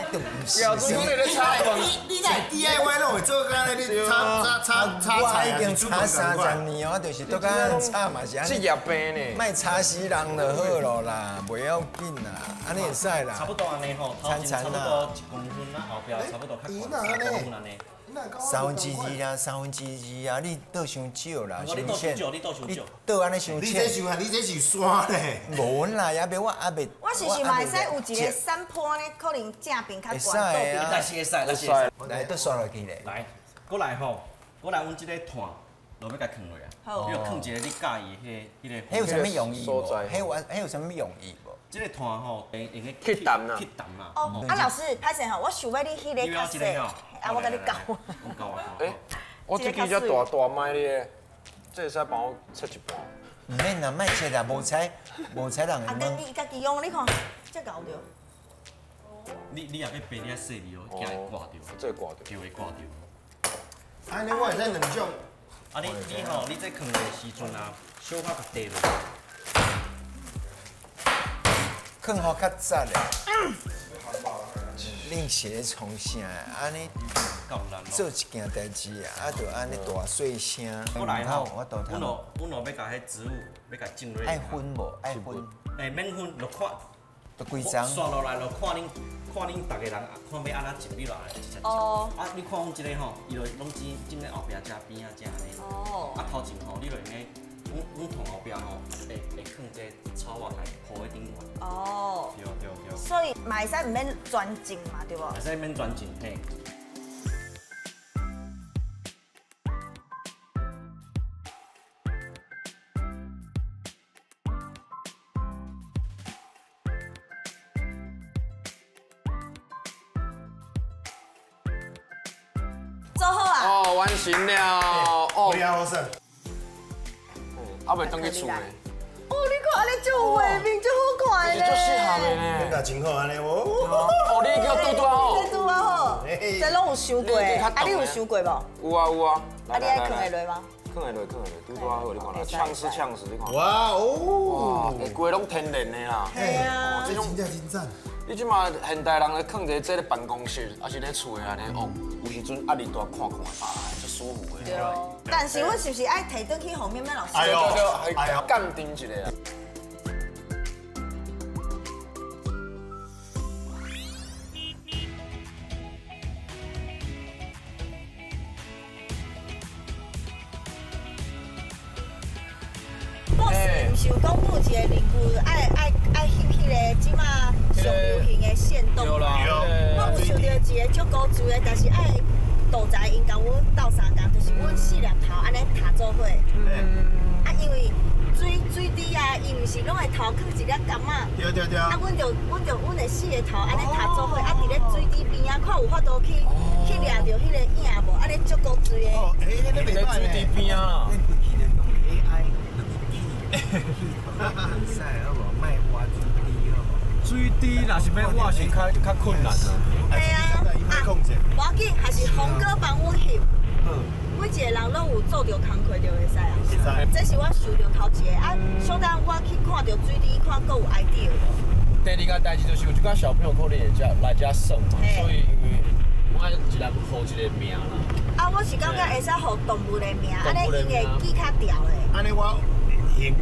这就毋是。标准你咧炒饭。你在 DIY 拢会做干咧？你炒炒炒炒菜我已经炒30年哦，就是都敢炒嘛是按呢。职业病呢。莫炒死人就好咯啦，袂要紧啦，按呢会使啦。差不多按呢吼，头前差不多1公分，啊后壁差不多较宽3公分按呢。 2/3啦，2/3啊，你倒伤少啦，你倒伤少，你倒伤少，倒按呢伤浅。你这伤，你这是山咧。无啦，也袂我也袂。我是是嘛会使有一个山坡呢，可能正边较悬，倒边。但是会使，但是会使。来，倒刷落去咧。来，过来吼，过来，阮这个炭，就欲共囥落啊。好。你就囥一个你佮意的彼个。彼有啥物用意无？彼有啥物用意无？这个炭吼，会用个去淡啦。去淡啦。哦，啊老师，歹势吼，我想欲你彼个较细，啊我共你教。我教啊。欸，我这支遮大大麦咧，这会使帮我切一半。毋免啦，莫切啦，无采无采人啊，会问。你家己用，你看，这𠢕著。你若欲白，你爱细腻哦，惊会挂著。这会挂著。对，会挂著。按呢我会使两种。啊，你吼，你这囥的时阵啊，小可共缀落。囥予较扎咧，恁是咧创啥？按呢做一件代志啊，就按呢大细声。过来吼，我倒阮落阮落欲共彼植物欲共种落。爱分无？爱分。欸，免分，就看。就规丛。刷落来就看恁，看恁逐个人看欲按怎种，你就按怎一只。哦。啊，你看阮这个吼，伊就拢种种咧后壁遮边仔遮按呢。哦。啊，头前吼，你就用个，阮桶后壁吼，会囥这草仔来铺喺顶面。哦。对对对。所以嘛会使毋免专种嘛，对无？会使免专种，嘿。做好啊！哦，完成了。哦，不要好耍。啊，袂转去厝的。哦，你看按呢足有画面，足好看的咧。足适合的呢。感觉真好按呢哦。哦，你叫拄拄好。拄拄好。这拢有想过，啊，你有想过无？有啊有啊。啊，你爱囥会落吗？囥会落，囥会落，拄拄好，你看啦，呛死呛死，你看。哇哦！规拢天然的啦。嘿啊。这真正真赞。你这马现代人咧囥一个这个办公室，抑是咧厝的按呢哦，有时阵压力大看看啊，足舒服的。对。但是阮是毋是爱提转去予绵绵老师？哎呦，哎呦，鉴定一下啊。博士，毋是有讲每一个邻居爱翕彼个这马上流行的限动吗？我有想到一个足古锥的，但是爱道材𪜶共阮斗相共，就是阮四粒头按呢踏做伙。啊，因为水滴啊，伊毋是拢会头囥一粒柑仔。对对对。啊，阮会四个头按呢踏做伙，啊，伫咧水滴边仔看有法度去掠著彼个影无？按呢足古锥的。哦，欸，那袂水滴边啊。恁规气就用 AI 去使好无？莫挖水滴好无？水滴若是欲挖是较困难啊。嘿啊，无要紧，还是洪哥帮阮翕。每一个人拢有做著工课就会使啊。会使。这是我想著头一个啊，小等我去看著水滴，看阁有 idea 无？第二个代志就是有一寡小朋友可能会遮来遮耍嘛，所以因为我爱一人予一个名啦。啊，我是感觉会使予动物的名，按呢𪜶会记较牢的。按呢我行，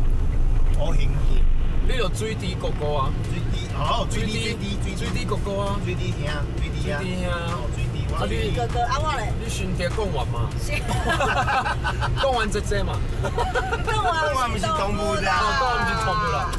我行行。你就水滴哥哥啊，水滴哦，水滴水滴水滴哥哥啊，水滴兄，水滴兄，水滴兄，水滴啊水滴哥哥啊我咧，你先听讲完嘛，讲完这这嘛，讲完毋是动物啦，讲完毋是动物啦。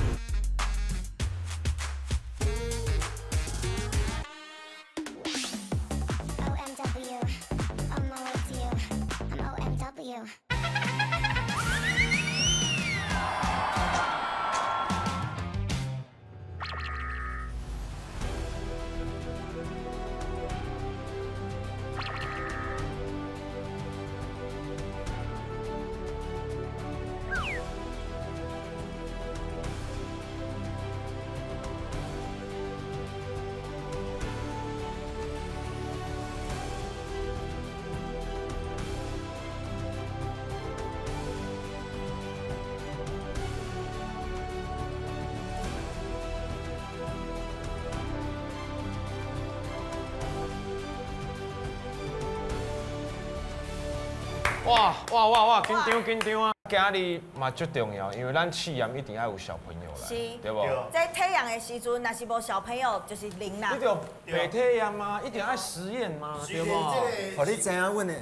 哇哇哇哇，紧张紧张啊！今日嘛足重要，因为咱试验一定爱有小朋友来，对无？在体验的时阵，若是无小朋友，就是零啦。你就白体验嘛，一定爱实验嘛，对无？予你知影阮的，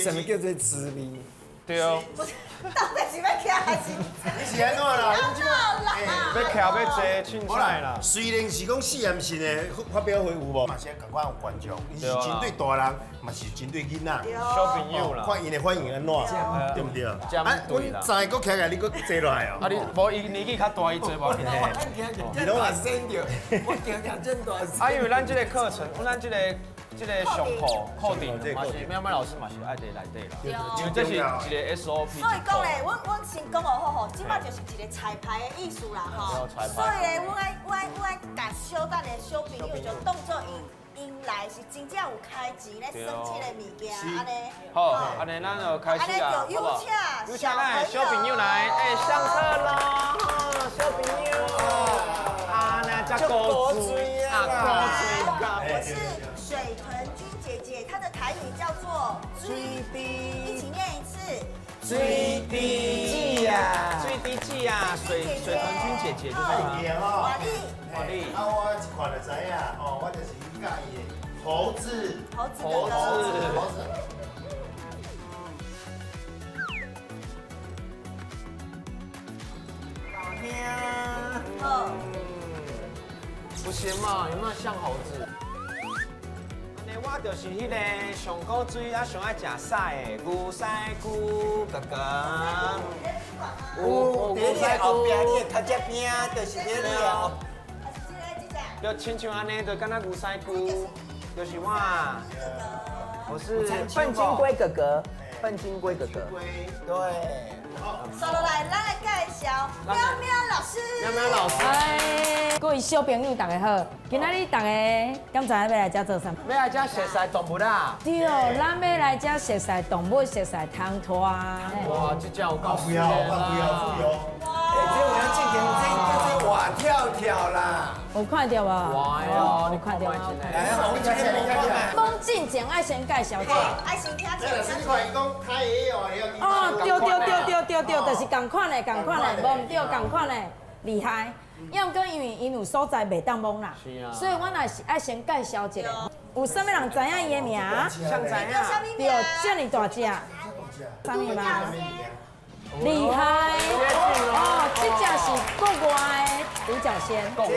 什么叫做滋味？对哦。不是，到底是欲徛还是？你是按怎啦？欲徛欲坐，凊彩啦。虽然是讲试验性的发表会有无，嘛是共款有观众，伊是针对大人，嘛是针对囡仔。小朋友啦，看𪜶的反应按怎，对不对？啊，阮三个阁徛起来，你阁坐落来哦。啊，你无伊年纪较大，伊坐无紧。你拢也生着，我惊惊真大声。啊，因为咱这个课程，咱这个上课课程嘛是喵喵老师嘛是爱伫内底啦，因为这是一个 SOP。所以讲咧，阮先讲好吼，这摆就是一个彩排的意思啦吼。所以咧，阮爱共小等的小朋友就当作𪜶来是真正有开钱咧耍这个物件，按呢。好，按呢咱就开始啦，好不好？有请咱的小朋友来，哎，上课喽，小朋友。啊，那只高水啊，高水。我是水豚君姐姐，她的台语叫做水滴，一起念一次。水滴姐啊，水滴姐啊，水豚君姐姐就是她。华丽，华丽。啊，我一看就知影，哦，我就是伊佮意的猴子，猴子，猴子，猴子。好。不行嘛，有没有像猴子？我就是彼个上古水啊，上爱食屎的牛屎菇哥哥。有，伫你后壁，你的头只边，就是伫你后。就亲像按呢，就敢若牛屎菇，就是我。我是笨金龟哥哥，笨金龟哥哥。对。收落来，咱来介绍喵喵老师。喵喵老师。哎，各位小朋友大家好，今仔日大家敢知影欲来遮做啥？欲来遮熟悉动物啦。对，咱欲来遮熟悉动物，熟悉唐拖。哇，这只有够肥哦，够肥哦，肥哦。哎，这有影进前这叫做活跳跳啦。有看到无？哇哟，你看到无？来，我这讲进前爱先介绍者。爱先听者。老师，你看伊讲开会哦，会晓。哦，对对对对对对，就是仝款的，仝款的，无毋对，仝款的，厉害。要毋过因为𪜶有所在袂当摸啦，所以阮也是爱先介绍一下。有啥物人知影伊的名？想知影？对，遮尔大只。啥物嘛？厉害！哦，这只是国外的独角仙。国外。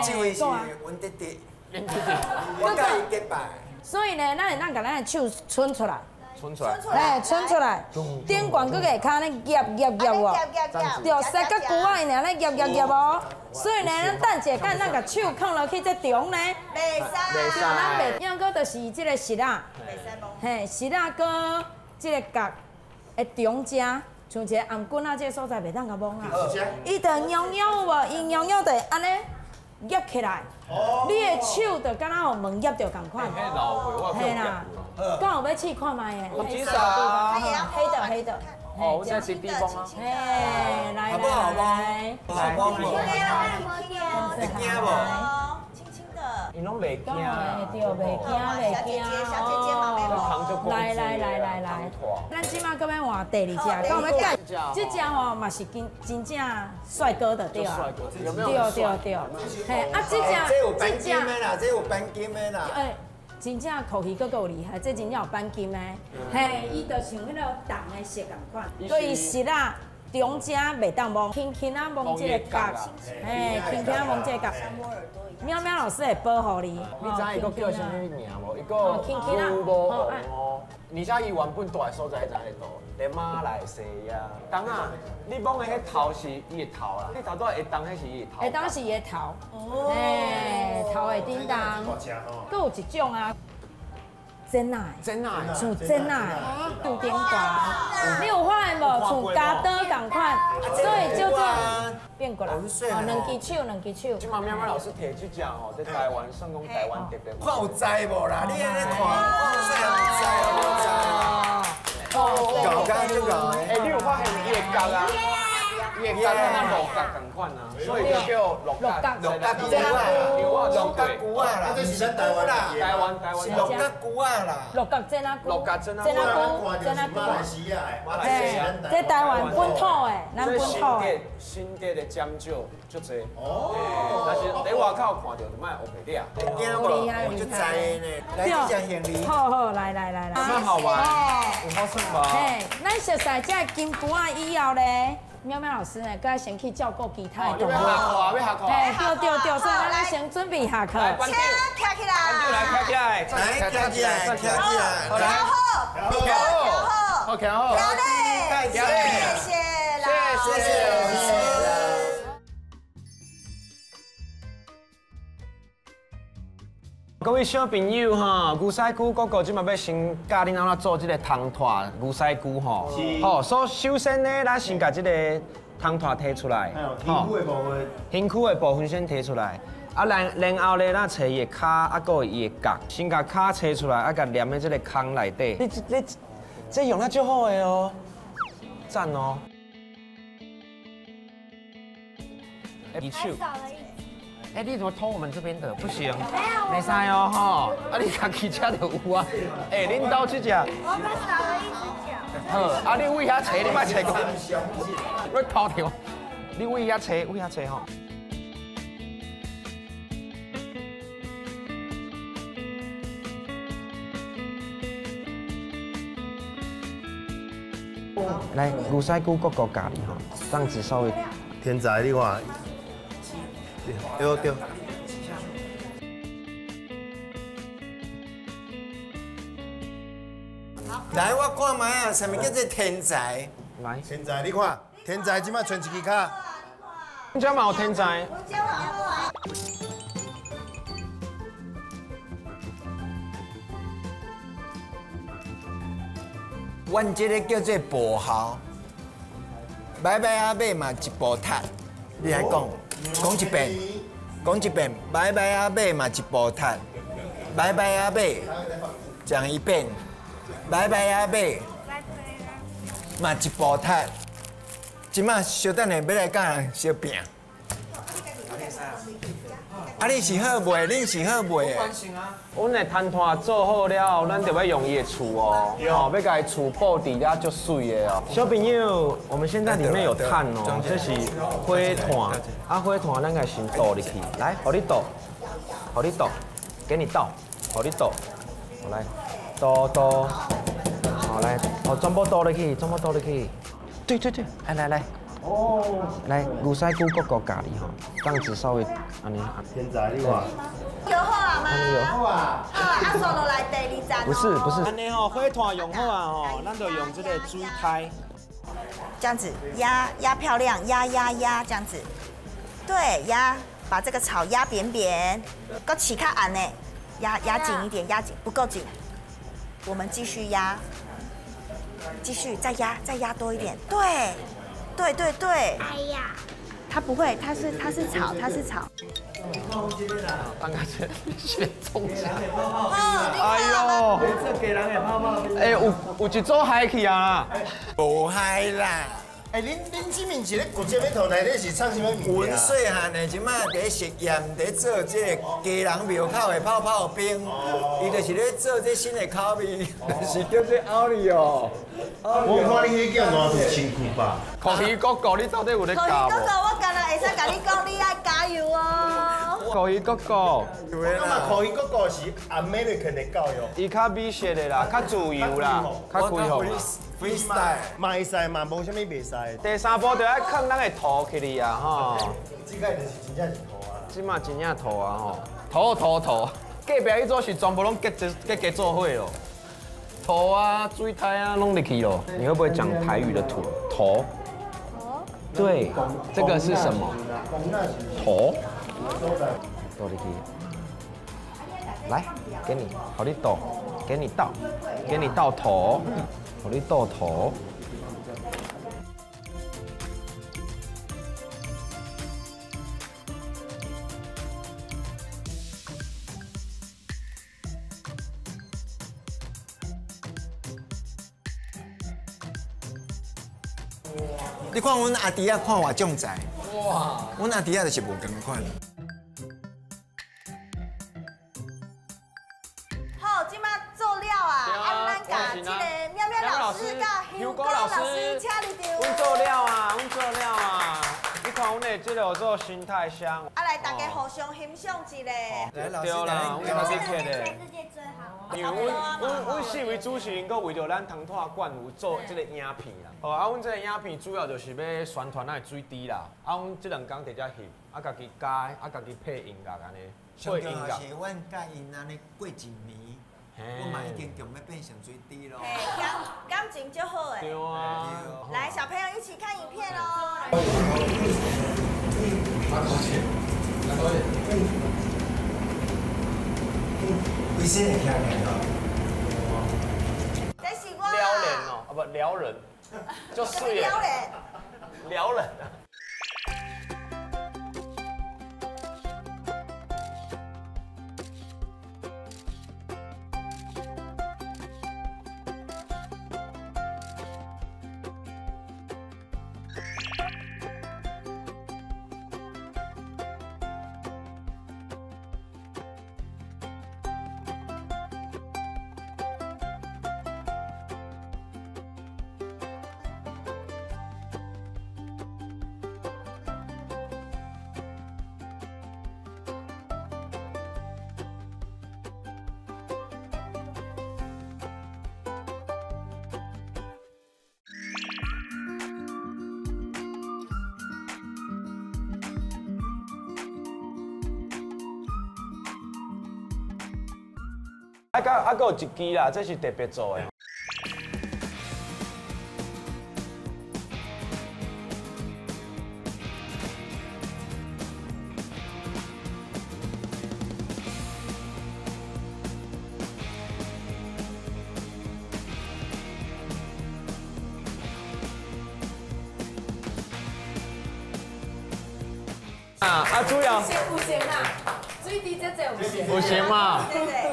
这位是阮弟弟。阮弟弟。我佮伊结拜。所以呢，咱会当共咱的手伸出来。伸出来。哎，伸出来。顶悬阁下跤咧夹夹夹哦。对，塞甲龟仔伊尔咧夹夹夹哦。所以呢，咱等一下，咱共手放落去这中呢。袂使。袂使。咱袂，抑阁就是这个石仔。嘿，石仔阁这个角的中间。像一个頷颈仔这个所在袂当共摸啊，伊就痒痒有无？伊痒痒就会按呢夹起来，你的手就敢若予门夹著仝款。嘿啦，敢有欲试看觅的？黑的黑的。哦，我这是地方啊。嘿，来来来，好不好？会惊无？伊拢袂惊，对，袂惊袂惊。小姐姐嘛袂来来来来来，咱这马阁欲换第二只，阁欲介这只吼嘛是真真正帅哥的对啊，对对对，嘿啊这只这有扳金的啦，这有扳金的啦。哎，真正口气阁够厉害，这真正有扳金的，嘿，伊就像彼个铜的色仝款，所以石仔中间袂当摸，轻轻仔摸这个角，嘿，轻轻仔摸这个角。喵喵老师会保护你。你知影伊阁叫啥物名无？伊阁牛魔王哦。而且伊原本住的所在在佗？伫马来西亚。当啊，你摸的彼头是伊的头啦，你头拄仔会动，彼是伊的头。会动是伊的头。哦。嘿，头会叮当。阁有一种啊。真仔，真仔，像真仔，杜顶悬，你有发现无？像加刀仝款，所以叫做变过来。哦，两支手，两支手。这马喵喵老师提这只吼，在台湾算讲台湾特别。看有知无啦？你按呢看，看有知无知？搞干就搞。哎，你有发现伊的角啊？伊的角敢若鹿角仝款啊，所以就叫鹿角。鹿角，鹿角。鹿角菇啊啦，这是咱台湾啦，台湾台湾鹿角菇啊啦，鹿角针仔菇，鹿角针仔菇，针仔菇，马来西亚的，这台湾本土的，咱本土的。新竹的尖椒足济，哦，但是伫外口看到就莫乌白掠。惊无？我就知呢。来，这只行李。好好，来来来来。蛮好玩，有好耍无？嘿，咱熟似这金龟仔以后咧。喵喵老师呢，阁先去照顾其他的动物。要下课啊！要下课。嘿，对对对，所以咱先准备下课。车徛起来。来，徛起来。来，徛起来，徛起来。徛好，徛好，好，徛好。徛咧，谢谢啦，谢谢老师。各位小朋友哈，牛屎菇哥哥这马欲先教恁按怎做这个汤团牛屎菇吼。好，所以首先呢，咱先共这个汤团提出来。身躯的部分，身躯的部分先提出来。啊，然后咧，咱揣伊的跤，啊，阁有伊的角，先共跤揣出来，啊，共黏在这个空内底。你这用得足好的哦，赞哦。一手。哎，你怎么偷我们这边的？不行，没使哦吼！啊，你家己吃就有啊。哎，恁兜这只？我们少了一只脚。好，啊，你位遐揣，你莫揣过。你偷掉，你位遐揣，位遐揣吼。来，牛屎菇各个教你吼，这样子稍微。天才，你看。对对。来，我看觅啊，啥物叫做天才？来，天才，你看，天才这摆剩一支跤。你这嘛有天才？阮这个叫做步猴，摆摆仔马嘛一步踢，你来讲。讲一遍，讲一遍，摆摆仔马嘛一步踢，摆摆仔马，讲一遍，摆摆仔马嘛一步踢。这马小等下欲来佮人相拼。啊，你是好卖，恁是好卖的。阮的摊摊做好了后，咱就欲用伊的厝哦，哦，欲共伊厝布置了足媠的哦。小朋友，我们现在里面有炭哦，这是火炭，啊火炭咱共先倒入去，来，予你倒，予你倒，给你倒，予你倒，好来，倒倒，好来，好全部倒入去，全部倒入去，对对对，来来来。哦，来，牛屎菇各个教你吼，这样子稍微按呢。天才你看。有好啊吗？有好啊。好啊，啊，刷落来第二站。不是不是。按呢吼，火炭用好啊吼，咱就用这个水苔。这样子压压漂亮，压压压这样子。对，压，把这个草压扁扁，阁起较按呢，压压紧一点，压紧不够紧，我们继续压，继续再压，再压多一点，对。对对对，哎呀，它不会，它是草，它是草。刚刚这是中奖。哎呦，这给人的泡泡。哎，有一组嗨去啊！无嗨啦。哎，恁这面是咧掘啥物土内底是藏啥物物件？阮细汉的这马伫实验，伫做这个家人庙口的泡泡冰，伊就是咧做这新的口味，就是叫做奥利奥。我看你彼叫烂就身躯吧。可鱼哥哥，你到底有咧教无？可鱼哥哥，我敢若会使共你讲，你爱加油哦。可鱼哥哥，我感觉可鱼哥哥是阿妹咧肯定教育。伊较美式的啦，较自由啦，较开放。 freestyle，嘛会使嘛，无啥物袂使。第三步就爱囥咱的土起来啊，吼。这个就是真正是土啊。这嘛真正土啊，吼。土土土，隔壁彼组是全部拢结结结做伙咯。土啊，水苔啊，拢入去咯。你会不会讲台语的土？土。对，这个是什么？土。倒入去。来，给你，予你倒，给你倒，给你倒土。予你倒土。你看阮阿弟仔看偌壮哉，哇！阮阿弟仔就是无仝款。香菇老師，請入場。阮做了啊，阮做了啊。你看阮的這個叫做生態箱。啊，來大家互相欣賞一下。來，老師，來，阮家己刻的。全世界最好。因為阮四位主持人閣為著咱唐拓館有做這個影片啦。哦，啊，阮這個影片主要就是欲宣傳咱的水滴啦。啊，阮這兩工佇遮翕，啊，家己加，啊，家己配音樂按呢。上重要是阮佮𪜶按呢過一年，我嘛已經強欲變成水滴咯。感情就好哎。對啊。來，小朋友一起看影片哦。規身會徛起來哦。這是我。撩人哦，啊不撩人，就水撩人。撩人啊。啊，閣有一支啦，這是特別做的。啊，主要有成啦，水滴這這有成。有成嘛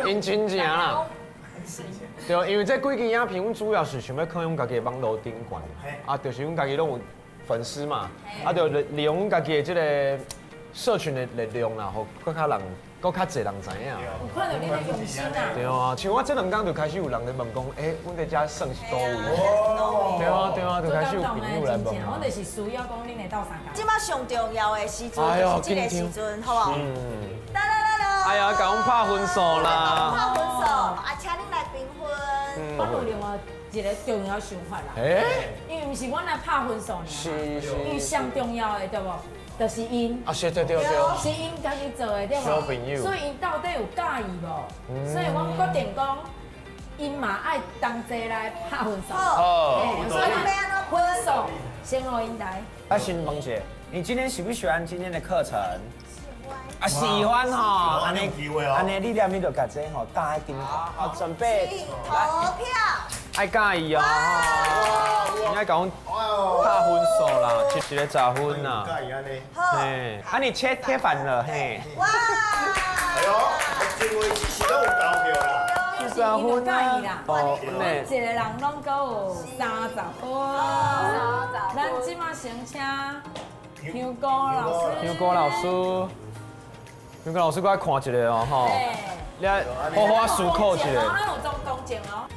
？𪜶真正啦。對，因為這幾支影片，阮主要是想欲放阮家己的網路頂懸，啊，就是阮家己攏有粉絲嘛，啊，就利用阮家己的這個社群的力量啦，予閣較人，閣較濟人知影。有看著恁的用心啊！對啊，像我這兩工就開始有人咧問講，欸，阮佇遮算是佗位？對啊對啊，就開始有朋友來問。我就是需要講恁會鬥相共。這擺上重要的時陣就是這個時陣，好無？嗯。哎呀，共阮拍分數啦！拍分數，啊，請恁來評分。我有另外一個重要想法啦。因為毋是阮來拍分數爾，因為上重要的對無，就是𪜶。啊，是對對對。是𪜶家己做的對無？小朋友。所以𪜶到底有佮意無？所以阮決定講，𪜶嘛愛同齊來拍分數。哦。所以欲按怎分數，先予𪜶來。啊，先問一下，你今天喜不喜歡今天的課程？啊，喜歡吼，按呢按呢，你連你就共這吼打喺頂頭，好，準備投票，愛佮意哦，你愛共阮拍分數啦，一個10分啦，嘿，啊你切貼反了嘿，哇，哎呦，這位其實都有投票啦，70分啦，哦，一個人攏閣有30分，咱這馬先請香菇老師，香菇老師。香菇老師，閣愛看一下哦，吼，你愛好好思考一下。咱有裝公正哦。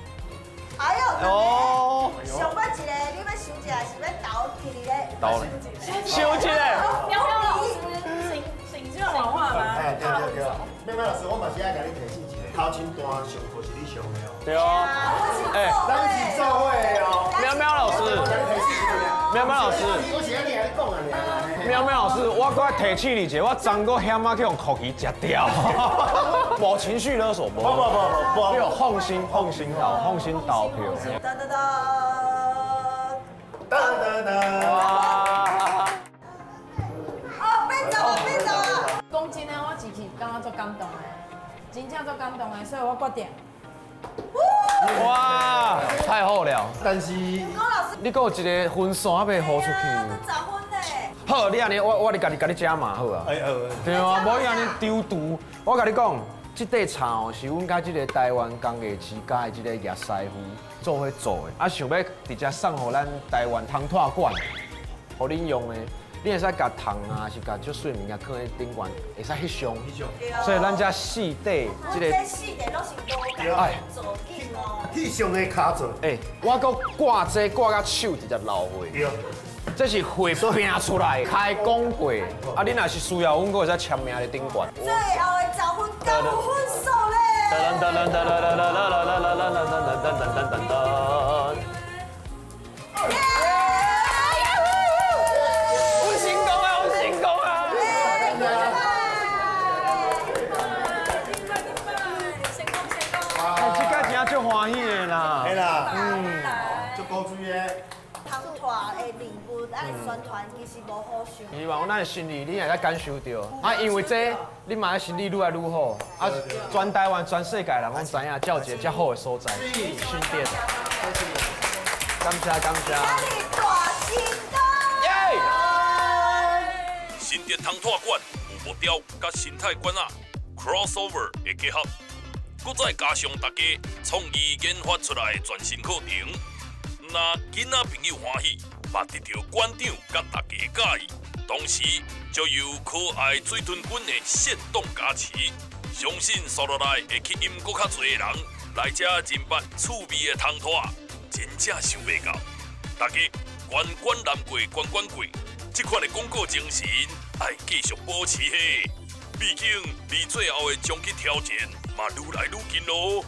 哎呦，哦，上尾一個，你欲收一個，是欲投起咧？投，收一個。喵喵老師，請請這種話嗎？哎，對對對，喵喵老師，我嘛是愛共你提醒一下，頭前段上課是你上的哦。對哦。哎，咱是做伙的哦。喵喵老師，喵喵老師，我是按呢共你講啊。喵喵老師，我閣愛提醒你一下，我昨閣险仔去予酷魚食掉，無情緒勒索，無無無無，你放心放心投，放心投票。噔噔噔，噔噔噔，哇！哦，變走了，變走了。講真的，我自己感覺足感動的，真正足感動的，所以我決定。哇，太好了！但是，你閣有一個分數還袂予出去。好，你按呢，我你家己共你加碼好啊。對啊，無你按呢丟毒。我共你講，這塊茶哦，是阮佮這個台灣工藝之家的這個葉師傅做伙做的，啊，想欲直接送予咱台灣通拓館，予恁用的。你會使共糖啊，是共足媠物件囥佇頂懸，會使翕相。所以咱遮四塊這個。這四塊攏是無仝造景哦。翕相的跤做。欸，我閣掛這掛到手直接流血。對。這是血拼出來，開講過。啊，你若是需要，阮閣會使簽名佇頂懸。最後的十分夠有分數咧。噔噔噔噔噔噔噔噔噔噔噔噔噔噔。我成功啊！我成功啊！哎，這擺真正足歡喜的啦。嘿啦，足古錐的。通拖的禮物愛宣傳，其實無好想。希望咱的心意，你會使感受著。啊，因為這，你嘛愛心理愈來愈好。啊，全台灣、全世界人攏知影，這有一個遮好的所在，新店。感謝感謝。大成功！耶！新竹通拖館有木雕佮生態館仔 crossover 的結合，閣再加上大家創意研發出來的全新課程，若囡仔朋友歡喜，嘛得著館長佮大家佮意，同時就由可愛水豚君的現動加持，相信紲落來會吸引閣較濟的人來遮認捌趣味的通拖，真正想袂到，大家關關難過關關過，這款的廣告精神愛繼續保持嘿。畢竟離最後的終極挑戰嘛愈來愈近囉。